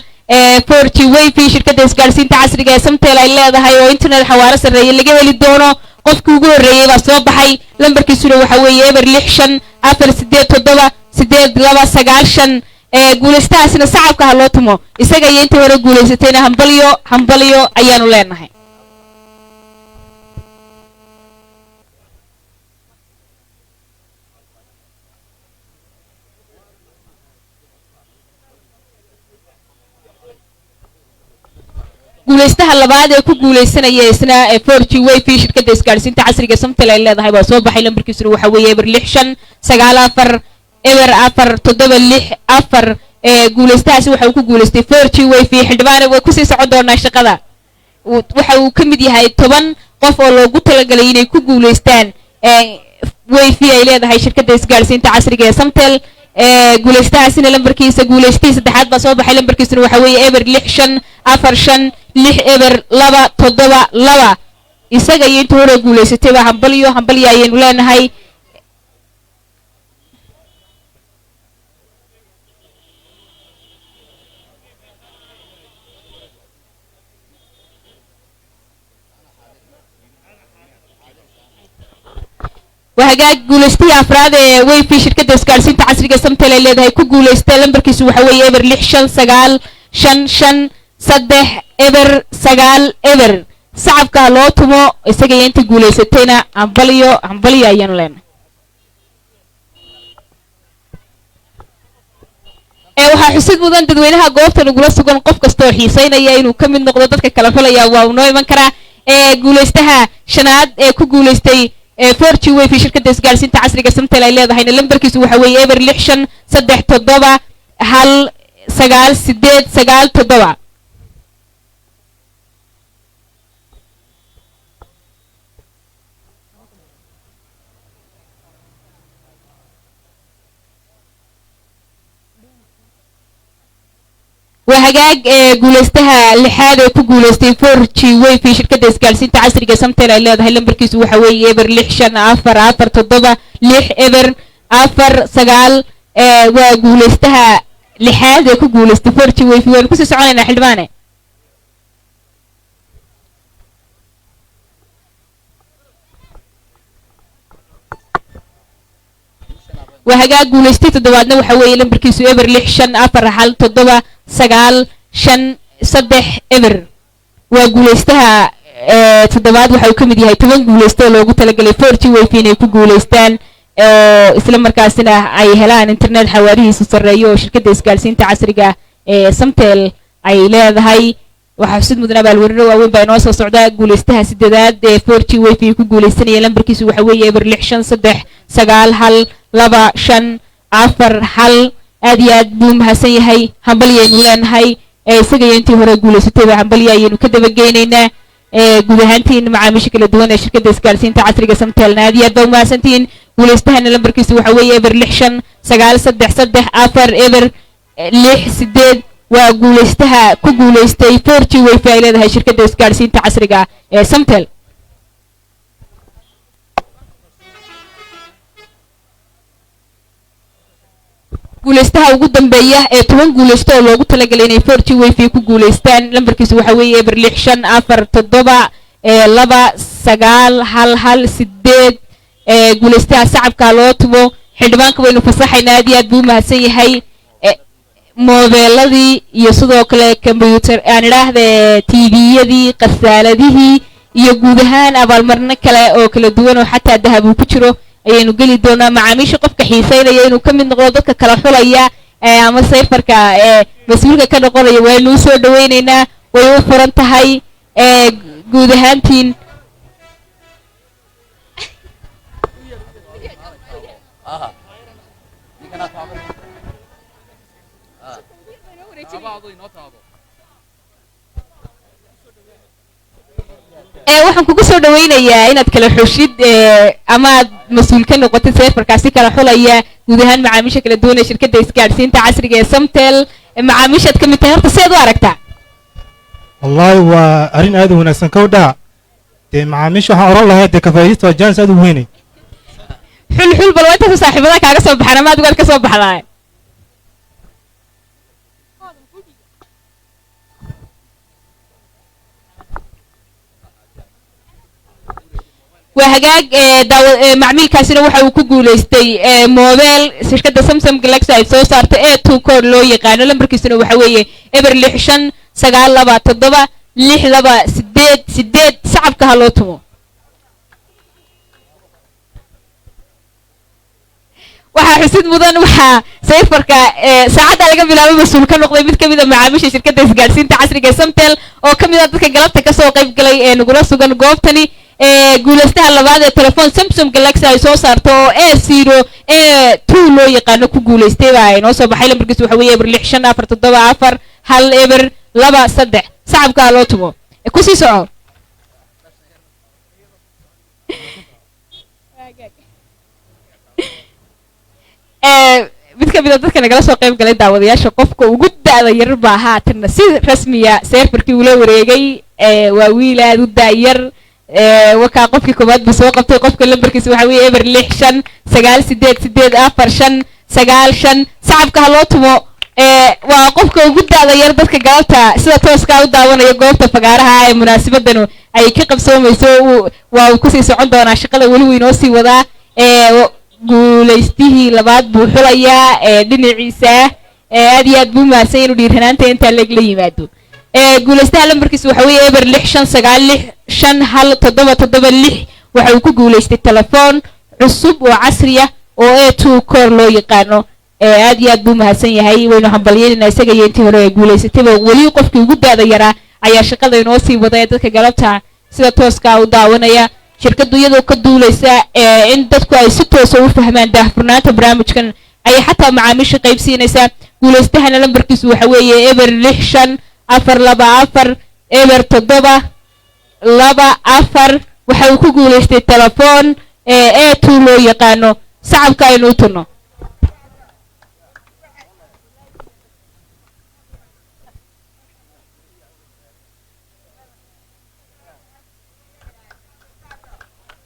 4G wifi shirkadda isgaadhsiinta casriga ee Samtel ay leedahay oo internet xawaaro sarreeya laga heli doono. Qofkii ugu horreeyey baa soo baxay, lambarkiisuna waxa weeye 0 6 5 4 8 7 8 2 9 5. Guulaystahaasina sacabka ha loo tumo. Isaga iyo intii hore guulaysatayna hambalyo, hambalyo ayaanu leenahay. Guulaystaha labaad ee ku guulaysanaya isna 4G wifi shirkadda isgaadhsiinta casriga Samtel ay leedahay baa soo baxay, lambarkiisuna waxa weeye 0 6 5 9 4 0 4 7 6 4. Guulaystahaasi waxa uu ku guulaystay 4G wifi. Xildhibaane, way kusii socon doonaa shaqada. Waxa uu ka mid yahay 10 qof oo loogu talagalay inay ku guulaystaan wifi ay leedahay shirkadda isgaadhsiinta casriga ee Samtel. Guulaystahaasina lambarkiisa, guulaystihii saddexaad baa soo baxay, lambarkiisuna waxa weeye 0 6 5 4 5 6 0 2 7 2. Isaga iyo intii hore guulaysatayba hambalyo, hambalyo ayaynu leenahay. Waa hagaag. Guulaystihii afraad ee wifi shirkadda isgaadhsiinta casriga Samtel ay leedahay ku guulaystay, lambarkiisu waxa weeye 0 6 5 9 5 5 3 0 9 0. Sacabka loo tumo. Isaga iyo inta guulaysatayna hambalyo, hambalyo ayaanu leenahay. Waxaa xusid mudan dadweynaha goobta nagula sugan, qof kasta oo xiiseynaya inuu ka mid noqdo dadka kala xulaya waa uu noo iman karaa. Guulaystaha shanaad ee ku guulaystay 4G wifi shirkadda isgaadhsiinta casriga Samtel ay leedahayna lambarkiisu waxa weeye 0 6 5 3 7 1 9 8 9 7. Waa hagaag. Guulaystaha lixaad ee ku guulaystay 4G wifi shirkadda isgaadhsiinta casriga Samtel ay leedahay, lambarkiisu waxa weeye 0 6 5 4 4 7 6 0 4 9. Waa guulaystaha lixaad ee ku guulaystay 4G wifi. Waynu kusii soconaynaa, xildhibaane. Waa hagaag. Guulaystay toddobaadna waxa weeye lambarkiisu 065417953 0. Waa guulaystaha toddobaad. Waxa uu ka mid yahay 10 guulaysto oo loogu talagalay 4G wifi inay ku guulaystaan oo isla markaasina ay helaan internet xawaarihiisu sarreeyo oo shirkadda isgaarsiinta casriga ee Samtel ay leedahay. Waxaa xusid mudan abaalwarino waaweyn baa inoo soo socda. Guulaystaha sideedaad ee 4G wifi ku guulaysanaya lambarkiisu waxa weeye 065391254 1. Aad iyo aad buu mahadsan yahay. Hambalyaynu leenahay ee isaga iyo intii hore guulaysatayba hambalya ayaynu ka dabageynaynaa. Guud ahaantiin macaamiisha kala duwan ee shirkadda isgaarsiinta casriga Samtelna aad iyo aad baa umahadsantihiin. Guulaystahana lambarkiisu waxa weeye 0659334 068. Waa guulaystaha ku guulaystay 4G wifi ay leedahay shirkadda isgaarsiinta casriga ee Samtel. Guulaystaha ugu dambeeya ee 10 guulaysto oo loogu talagalay inay 4G wifi ku guulaystaan lambarkiisu waxa weeye 0654729 118. Guulaystaha sacabkaa loo tumo. Xildhibaanka waynu fasaxaynaa. Aad iyo aad buu u mahadsan yahay. Moobeeladii iyo sidoo kale combyuter aan idhaahde TV-yadii, qasaaladihii iyo guud ahaan abaalmarino kale oo kala duwan oo xataa dahab uu ku jiro ayaynu geli doonaa. Macaamiisha qofka xiiseynaya inuu ka mid noqdo dadka kala xulaya ama sayfarka ee mas-uulka ka noqonaya waynu usoo dhaweyneynaa, way u furan tahay guud ahaantiin. Waxaan kugu soo dhaweynayaa inaad kala xushid ama aad mas-uul ka noqotid seerfarkaasi kala xulaya guud ahaan macaamiisha kala duwan ee shirkadda isgaadhsiinta casriga ee Samtel. Macaamiishaad ka mid tahay, horta seed u aragtaa? Wallaahi waa arrin aad u wanaagsan kowdhaa. Dee macaamiisha waxaan oran lahaa, dee ka faa'iidaysta, waa chance aad u weynay. Xul xul bal, waa intaasoo saaxiibadaha kaaga soo baxaan ama adigu aad ka soo baxdaa. Waa hagaag. Daawa macmiilkaasina waxa uu ku guulaystay mobile shirkadda Samsung Galaxy ay soo saartay A2 code loo yaqaano. Lambarkiisuna waxa weeye 0659276 288. Sacabka ha loo tumo. Waxaa xusid mudan, waxaa sayfarka saacadda laga bilaabo mas-uul ka noqday mid ka mid a macaamiisha shirkadda isgaadhsiinta casriga ee Samtel oo ka mid ah dadka galabta kasoo qayb galay ee nagula sugan goobtani. Guulaystaha labaad ee telefoon Samsung Galaxy ay soo saarto oo A0 A2 loo yaqaano ku guulaystay baa inoo soo baxay. Lambarkiisu waxa weeye 0654741 023. Sacabka loo tumo. Kusii soco. Mid ka mid a dadka nagala soo qayb galay daawadayaasha, qofka ugu da'da yar baa haatanna si rasmiya seerfarkii ula wareegay. Waa wiil aad u da'yar. Wakaa qofkii koowaad buu soo qabtay. Qofka lambarkiisa waxa weeye 06598884595. Sacabka ha loo tumo. Waa qofka ugu da'da yar dadka galabta sida tooskaa u daawanaya goobta fagaaraha ee munaasabadanu ay ka qabsoomayso. Waa uu kusii socon doonaa shaqada, weli wuu inoo sii wadaa. Guulaystihii labaad buu xulayaa dhinaciisa. Aad iyo aad buu mahadsan inuu dhiiranaanta intaa leeg la yimaado. Guulaystaha lambarkiisa waxa weeye 0659651 776. Waxa uu ku guulaystay telefoon cusub oo casri ah oo A2 core loo yaqaano. Aad iyo aad buu mahadsan yahay, waynu hambalyeynayna isaga iyo intii hore ee guulaysatayba. Weli qofkii ugu daada yaraa ayaa shaqada inoo sii wada ee dadka galabta sida tooskaa u daawanaya. Shirkaddu iyadoo ka duuleysa in dadku ay si toosa u fahmaan daahfurnaanta barnaamijkan ayay xataa macaamiisha qayb siinaysaa. Guulaystahana lambarkiisu waxa weeye 0654240 724. Waxa uu ku guulaystay telefoon A2 loo yaqaano. Sacabka aynu u tunno.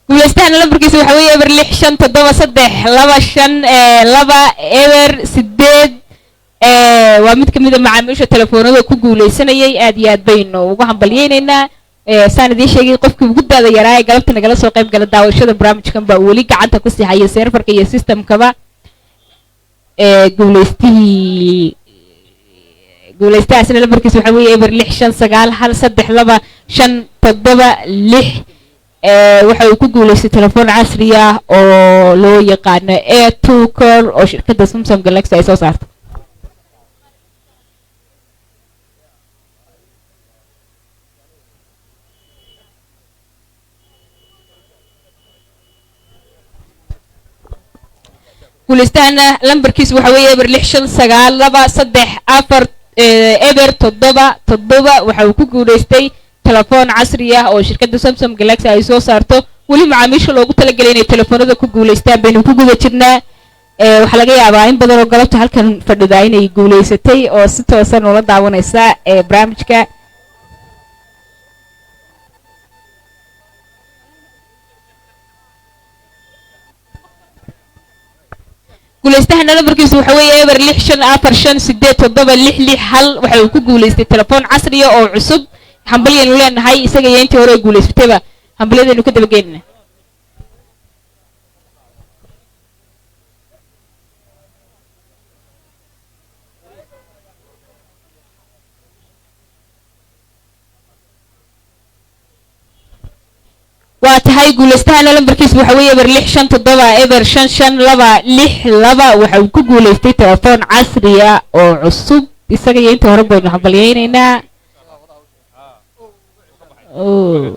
Guulaystahana lambarkiisa waxa weeye 0657325 208. Waa mid ka mid a macaamiisha telefoonada ku guulaysanayay. Aad iyo aad baynu ugu hambalyeynaynaa. Saan idiin sheegay, qofkii ugu daada yaraa ee galabta nagala soo qayb gala daawashada barnaamijkan baa weli gacanta ku sii haya seerfarka iyo systemkaba. Guulaystihii, guulaystahaasna lambarkiisa waxaa weeye 06591325776. Waxa uu ku guulaystay telefoon casri ah oo loo yaqaano A2 Core oo shirkadda Samsung Galaxy ay soo saarto. Guulaystahana lambarkiisu waxa weeye 0659234 077. Waxa uu ku guulaystay telefoon casri ah oo shirkadda Samsung Galaxy ay soo saarto. Weli macaamiisha loogu talagelay inay telefoonada ku guulaystaan baynu ku guda jirnaa. Waxaa laga yaabaa in badan oo galabta halkan fadhida inay guulaysatay oo si toosan ula daawanaysa ee barnaamijka. Guulaystahana lambarkiisu waxa weeye 06545876661. Waxa uu ku guulaystay telefoon casriya oo cusub. Hambalyaynu leenahay isaga iyo intii hore ay guulaysatayba, hambalyadaynu ka dabageynana. Waa tahay, guulaystahana lambarkiisu waxa weeye 06570555262. Waxa uu ku guulaystay telefoon casriya oo cusub. Isaga iyo intii hore baynu hambalyaynaynaa. Oh.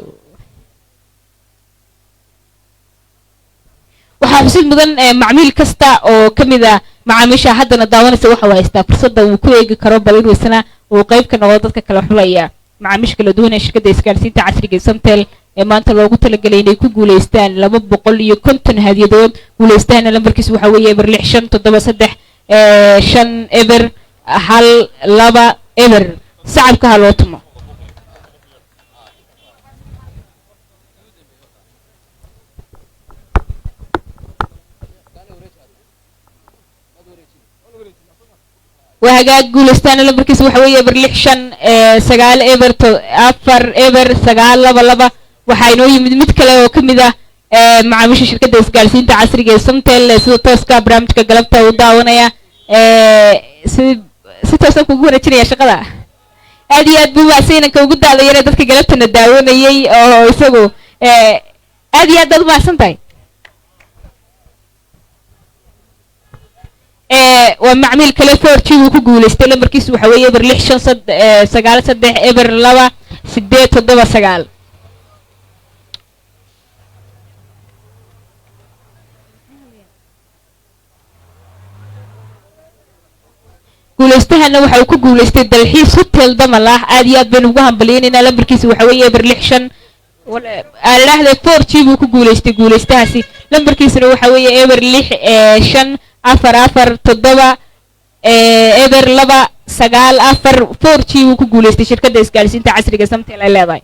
Waxaa xusid mudan macmiil kasta oo ka mid ah macaamiisha haddana daawanaysa waxa uu haystaa fursadda uu ku eegi karo bal inuu isna uu qayb ka noqdo dadka kala xulaya macaamiisha kala duwan ee shirkadda isgaarsiinta casriga ee Somtel ee maanta loogu talagelay inay ku guulaystaan 250 hadiyadood. Guulaystahana lambarkiisu waxaa weeye 0657350 120. Sacabka ha loo tumo. Waa hagaag, guulaystaana lambarkiisa waxa weeye 06590 40922. Waxaa inoo yimid mid kale oo ka mid ah macaamiisha shirkadda isgaarsiinta casriga ee Somtel ee sida tooska barnaamijka galabta u daawanaya. Si toosan kugu wareejinaya shaqada. Aad iyo aad buu mahadsan ugu daadayana dadka galabtana daawanayay oo isagu aad iyo aad baad u mahadsan tahay. Waa macmiil kale, 4G uu ku guulaystay. Lambarkiisu waxa weeye 06593028879. Guulaystahana waxa uu ku guulaystay dalxiis hotel Damal ah. Aad iyo aad baynu ugu hambaliyaynaynaa. Lambarkiisu waxa weeye 065 aan idhaahday 4G buu ku guulaystay guulaystahaasi. Lambarkiisuna waxa weeye 06547 0294. 4G buu ku guulaystay, shirkadda isgaarsiinta casriga Samtel ay leedahay.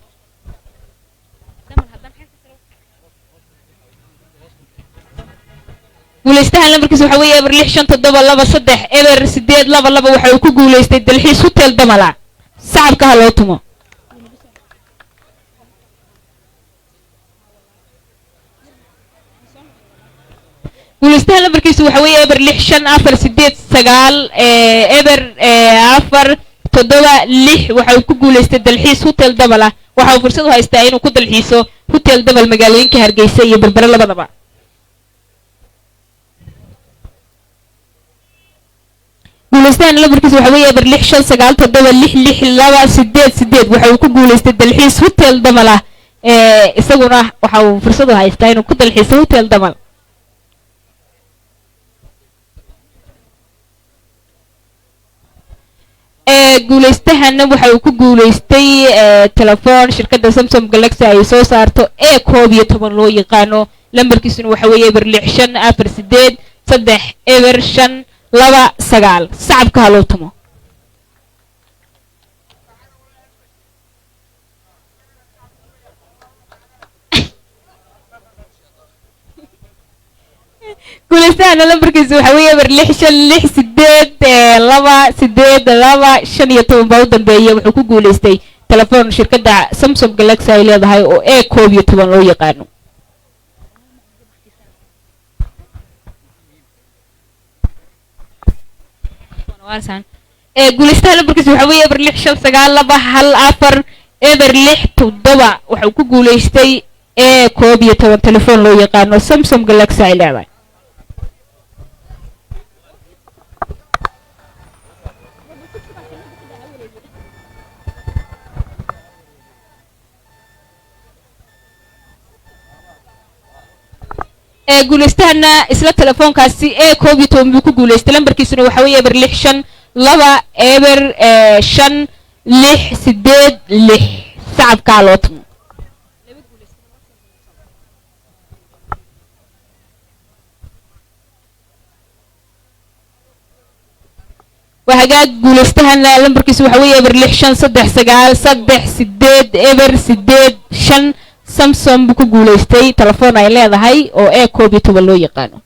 Guulaystahan lambarkiisa waxa weeye 0657230 822. Waxa uu ku guulaystay dalxiis hotel Damala. Sacabka ha loo tumo. Guulaystaha lambarkiisu waxa weeye 06589 0476. Waxa uu ku guulaystay dalxiis hotel Dabala. Waxa uu fursad u haystaa inuu ku dalxiiso hotel Dabal magaalooyinka Hargeysa iyo Berbere labadaba. Guulaystahan lambarkiisa waxa weeye 0659766 288. Waxa uu ku guulaystay dalxiis hotel Damal ah. Isaguna waxa uu fursad u haystaa inuu ku dalxiiso hotel Damal. Guulaystahana waxa uu ku guulaystay telefoon shirkadda Samsung Galaxy ay soo saarto ee 11 loo yaqaano. Lambarkiisuna waxa weeye 0654830 0529. Sacabka ha loo tumo. Guulaystahana lambarkiisu waxa weeye 06568 282 15 baa u dambeeya. Wuxuu ku guulaystay telefoon shirkadda Samsung Galaxy ay leedahay oo e 11 loo yaqaano. Waarsan. Guulaystaha lambarkiisa waxaa weeye 065921406 7. Waxuu ku guulaystay A11 telefoon loo yaqaano Samsung Galaxy ay leedahay. Guulaystahana isla telefoonkaasi A11 buu ku guulaystay. Lambarkiisuna waxaa weeye 065205686. Sacabkaa loo tumo. Waa hagaag. Guulaystahana lambarkiisu waxa weeye 06539380885. Samsung buu ku guulaystay telefoon ay leedahay oo A11 loo yaqaano.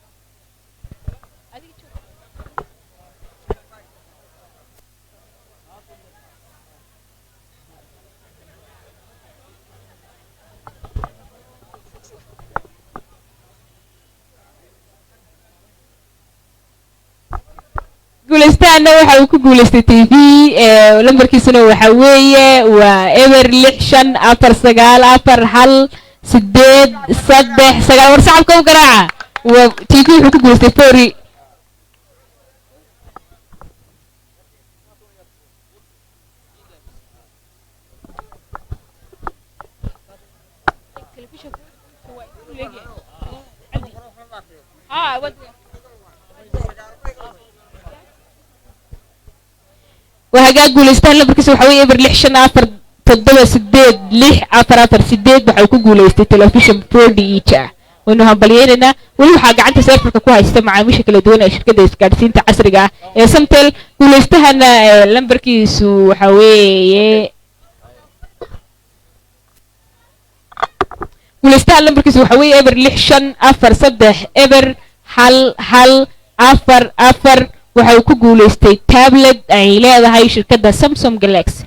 Guulaystahana waxa uu ku guulaystay TV, lambarkiisuna waxa weeye waa 06549418839. War sacabka u garaaca. Waa TV wuxuu ku guulaystay fori. Waa hagaag. Guulaystahan lambarkiisa waxa weeye 065478644 8. Waxa uu ku guulaystay telefishin 40 inch ah. Waynu hambalyeynaynaa. Weli waxaa gacanta serverka ku haysta macaamiisha kala duwan ee shirkadda isgaadhsiinta casriga ah ee Samtel. Guulaystahana lambarkiisu waxa weeye, guulaystaha lambarkiisu waxa weeye 06543011144. Waxa uu ku guulaystay tablet ay leedahay shirkadda Samsung Galaxy.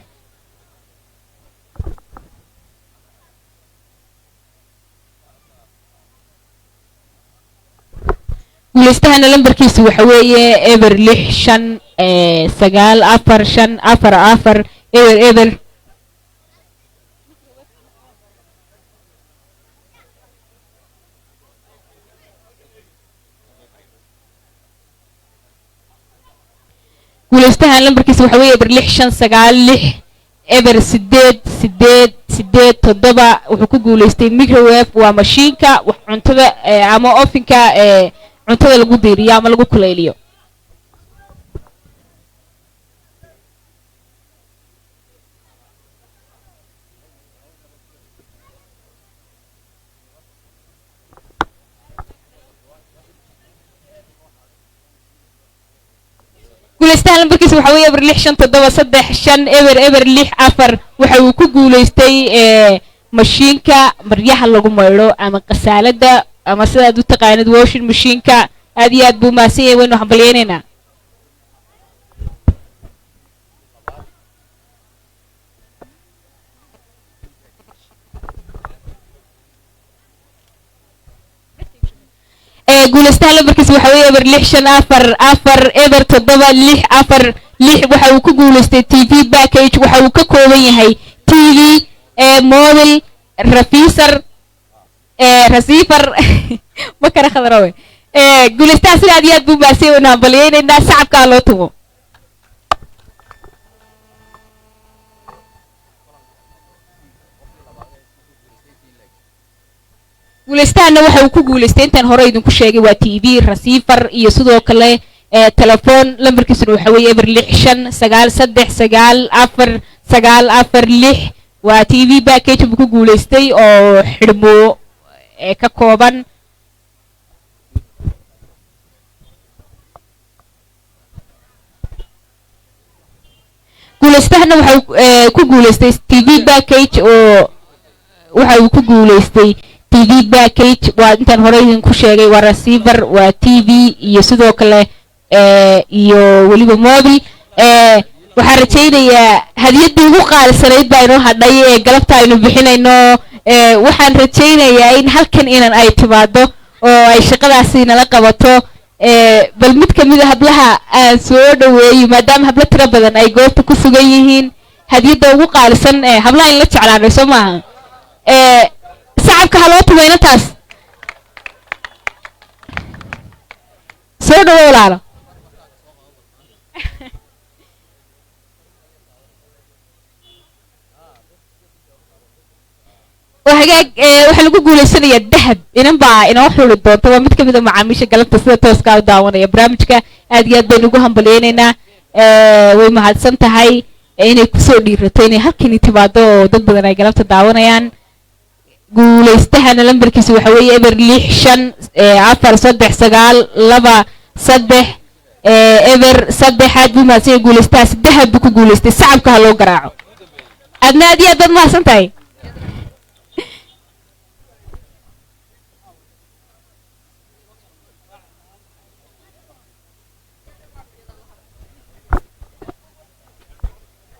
Guulaystahana lambarkiisu waxa weeye 06594544400. Guulaystahan lambarkiisa waxa weeye 065960888 7. Wuxuu ku guulaystay microwave, waa mashiinka wax cuntada ama ovenka cuntada lagu diiriyo ama lagu kulayliyo. Guulaystaha lambarkiisa waxa weeye 065735000 64. Waxa uu ku guulaystay mashiinka maryaha lagu maydho ama qasaalada ama sidaad u taqaanid washing machineka. Aad iyo aad buu mahadsan yahay, waynu hambalyeynaynaa. Guulaystaha lambarkiisa waxa weeye 065440764 6. Waxa uu ku guulaystay TV package. Waxa uu ka kooban yahay TV, mobile, receiver, receiver ma kara khadarawe. Guulaystaha sida aad iyo aad buu mahadsan yahay, waynu hambalyeynaynaa. Sacabkaa loo tumo. Guulaystahana waxa uu ku guulaystay intaan hore idinku sheegay waa TV, receiver iyo sidoo kale telefoon. Lambarkiisuna waxa weeye 065939494 6. Waa TV package buu ku guulaystay oo xidhmo ka kooban. Guulaystahana waxa uu ku guulaystay TV package oo waxa uu ku guulaystay TV package, waa intaan hore idinku sheegay, waa receiver, waa TV iyo sidoo kale iyo weliba mobile. Waxaan rajaynayaa hadiyaddii ugu qaalisanayd baa inoo hadhay ee galabta aynu bixinayno. Waxaan rajaynayaa in halkan inan ay timaado oo ay shaqadaasi nala qabato. Bal mid ka mid a hablaha aan soo dhaweeyo, maadaama hablo tiro badan ay goobta ku sugan yihiin, hadiyadda ugu qaalisan ee hablaha in la jeclaanay, soo maaha? Sacabka ha loo tumo inantaas. Soo dhawo, walaalo. Waa hagaag. Waxaa lagu guuleysanayaa dahab. Inan baa inoo xuli doonta. Waa mid ka mid a macaamiisha galabta sida tooskaa u daawanaya barnaamijka. Aad iyo aad baynu ugu hambalyeynaynaa. Way mahadsan tahay inay kusoo dhiirato inay halkani timaado oo dad badan ay galabta daawanayaan. Guuleystahana lambarkiisa waxa weeye 065 4 3 9 2 3 0 3. Aad buu mahadsan yahay guuleystahaas, dahab buu ku guuleystay. Sacabka ha loo garaaco. Aadna aad iyo aad baad mahadsan tahay.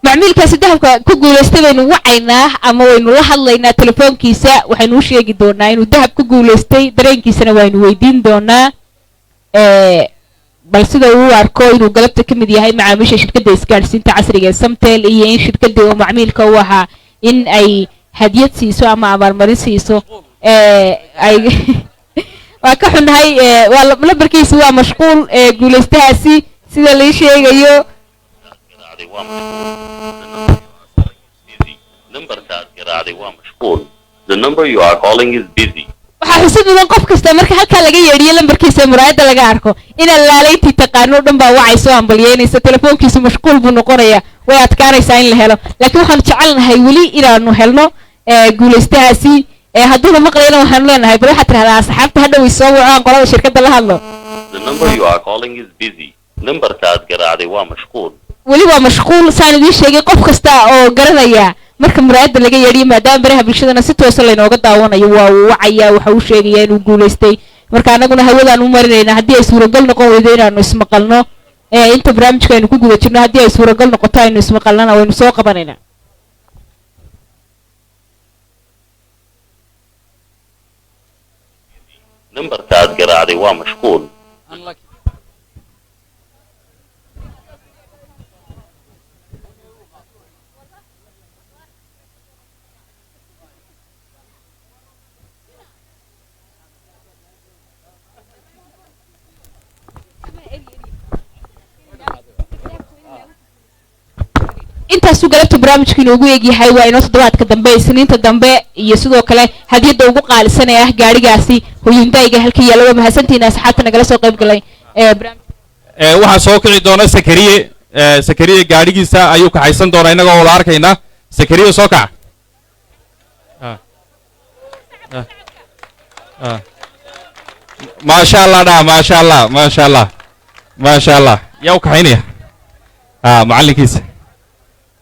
Macmiilkaasi dahabka ku guulaystay baynu wacaynaa ama waynu la hadlaynaa telefoonkiisa. Waxaynu u sheegi doonaa inuu dahab ku guulaystay, dareenkiisana waynu weydiin doonaa, bal sida uu u arko inuu galabta ka mid yahay macaamiisha shirkadda isgaadhsiinta casriga ee Samtel, iyo in shirkaddii oo macmiilka u ahaa in ay hadiyad siiso ama abaalmarin siiso. Ay waa ka xunnahay, waa lambarkiisu waa mashquul guulaystahaasi, sida lai sheegayo. Numberka aad garaacday waa mashquul. The number you are calling is busy. Waxaa xusid mudan, qof kasta marka halkaa laga yeedhiyo lambarkiisa, muraayadda laga arko, inaad laalayntii taqaano o dhan baa wacay, soo hambalyeynaysa. Telefoonkiisu mashquul buu noqonaya, way adkaanaysaa in la helo, laakiin waxaanu jecelnahay weli inaanu helno guulaystahaasi. Hadduuna maqlayna, waxaanu leenahay bal waxaad tidhahdaa asxaabta hadhow isoo wacaan, qolada shirkadda la hadlo. The number you are calling is busy. Numberka aad garaacday waa mashquul. Weli waa mashquul, saan idiin sheegay. Qof kasta oo garanaya marka muraayadda laga yeedhiyo, maadaama baraha bulshadana si toosa laynooga daawanayo, waa uu wacayaa, waxa uu sheegayaa inuu guulaystay. Marka annaguna hawadaan u marinayna. Haddii ay suuragal noqon weydo inaanu ismaqalno inta barnaamijka aynu ku guda jirno, haddii ay suuragal noqoto aynu ismaqalnana, waynu soo qabanaynaa. Numberka aad garaacday waa mashquul. Intaasuu galabta barnaamijku inoogu eegyahay. Waa inoo toddobaadka dambe, Isniinta dambe, iyo sidoo kale hadiyadda ugu qaalisan ee ah gaadhigaasi Hyundaiga halka yaalla. Waa mahadsantihiin asxaabta nagala soo qayb galay ee barnaamij. Waxaa soo kici doona Sakariye. Sakariye gaadhigiisa ayuu kaxaysan doonaa, innagoo wada arkayna. Sakariye, soo kaca. Maasha Allah dha, maasha Allah, maasha Allah, maasha Allah. Yaa u kaxaynaya? Macallinkiisa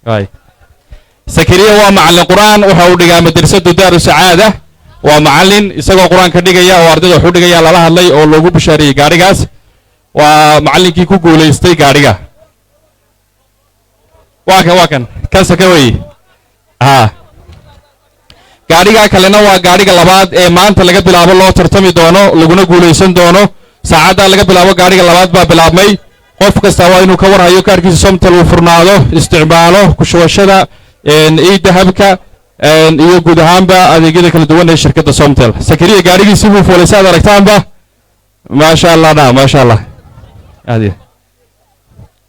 ay. Sakariye waa macallin Qur'aan, waxa uu dhigaa madrasadu Daaru Sacaada. Waa macallin, isagoo Qur-aanka dhigaya oo ardayda wax u dhigaya lala hadlay oo loogu bishaariyey gaadhigaas. Waa macallinkii ku guulaystay gaadhiga. Waa kan, waa kan, kan saka wey. Ha, gaadhiga kalena waa gaadhiga labaad ee maanta laga bilaabo loo tartami doono, laguna guulaysan doono. Saacaddaa laga bilaabo gaadhiga labaad baa bilaabmay. Qof kasta waa inuu ka warhayo, kaarkiisa Somtel uu furnaado, isticmaalo ku shubashada e-dahabka iyo guud ahaanba adeegyada kala duwan ee shirkadda Somtel. Sakariya gaadhigiisii buu fuulay, si aad aragtaanba. Maasha Allah dha, maasha Allah, aad iyo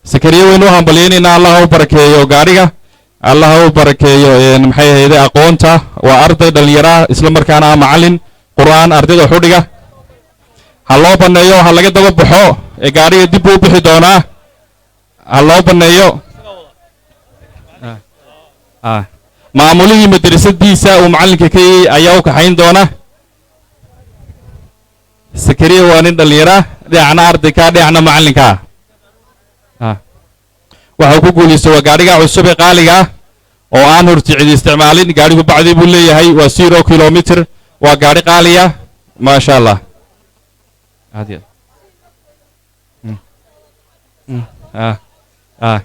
Sakariya waynu u hambalyaynaynaa. Allah ha u barakeeyo gaadhiga, Allah ha u barakeeyo. Maxay ahayde aqoonta? Waa arday dhallinyara, isla markaana ah macallin Qur'aan, ardayda wax u dhiga. Ha loo banneeyo, ha laga daba baxo ee gaadhiga dib buu u bixi doonaa. Ha loo banneeyo. Maamulihii madrasadiisa uu macallinka ka yahay ayaa u kaxayn doona. Sakariya waa nin dhallinyara, dhinacna ardayka, dhinacna macallinka ah. Waxa uu ku guulaystay waa gaadhiga cusub ee qaaliga ah oo aan horti cidi isticmaalin. Gaadhigu bacdii buu leeyahay, waa 0 kilometer, waa gaadhi qaaliya, maasha Allah, aad iyo aad.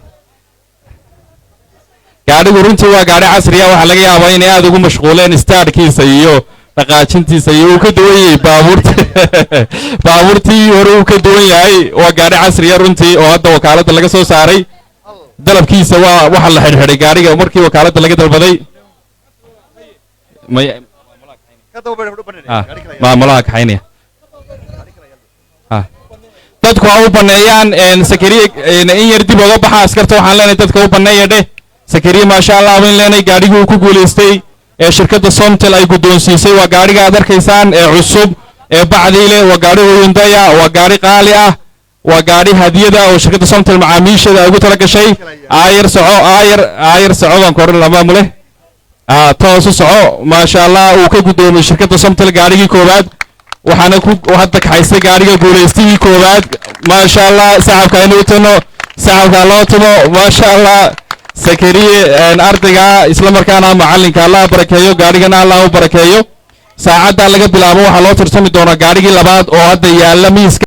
Gaadhigu runtii waa gaadhi casriya. Waxaa laga yaabaa inay aada ugu mashquuleen staadhkiisa iyo Dhaqaajintiisa iyo uu ka duwan yahay baabuurta, baabuurtii hore uu ka duwan yahay. Waa gaadhi casriya runtii oo hadda wakaaladda laga soo saaray. Dalabkiisa waa waxa la xidhxidhay gaadhiga markii wakaaladda laga dalbaday. May maamulaha kaxaynaya. Dadku ha u baneeyaan Sakariye in yar dib oga baxa. Askarta waxaan leenahay, dadka u baneeya dheh. Sakariye, maasha Allah bayn leenahay. Gaadhigii uu ku guulaystay ee shirkadda Somtel ay guddoonsiisay waa gaadhiga aad arkaysaan ee cusub ee bacdii leh. Waa gaadhi Hyundai-a, waa gaadhi qaali ah, waa gaadhi hadiyada oo shirkadda Somtel macaamiisheeda ay ugu tala gashay. Aayar soco, aayar, aayar soco baan ku odhan lahaa, maamule. Toos u soco. Maasha Allah, uu ka guddoomay shirkadda Somtel gaadhigii koowaad, waxaana ku hadda kaxaystay gaadhiga guulaystihii koowaad. Maasha Allah, sacabka aynu u tuno, sacabka loo tumo. Maasha Allah, Sakariye, ardayga isla markaana macallinka, Allah barakeeyo, gaadhigana Allah u barakeeyo. Saacadda laga bilaabo waxaa loo tartami doonaa gaadhigii labaad oo hadda yaalla miiska.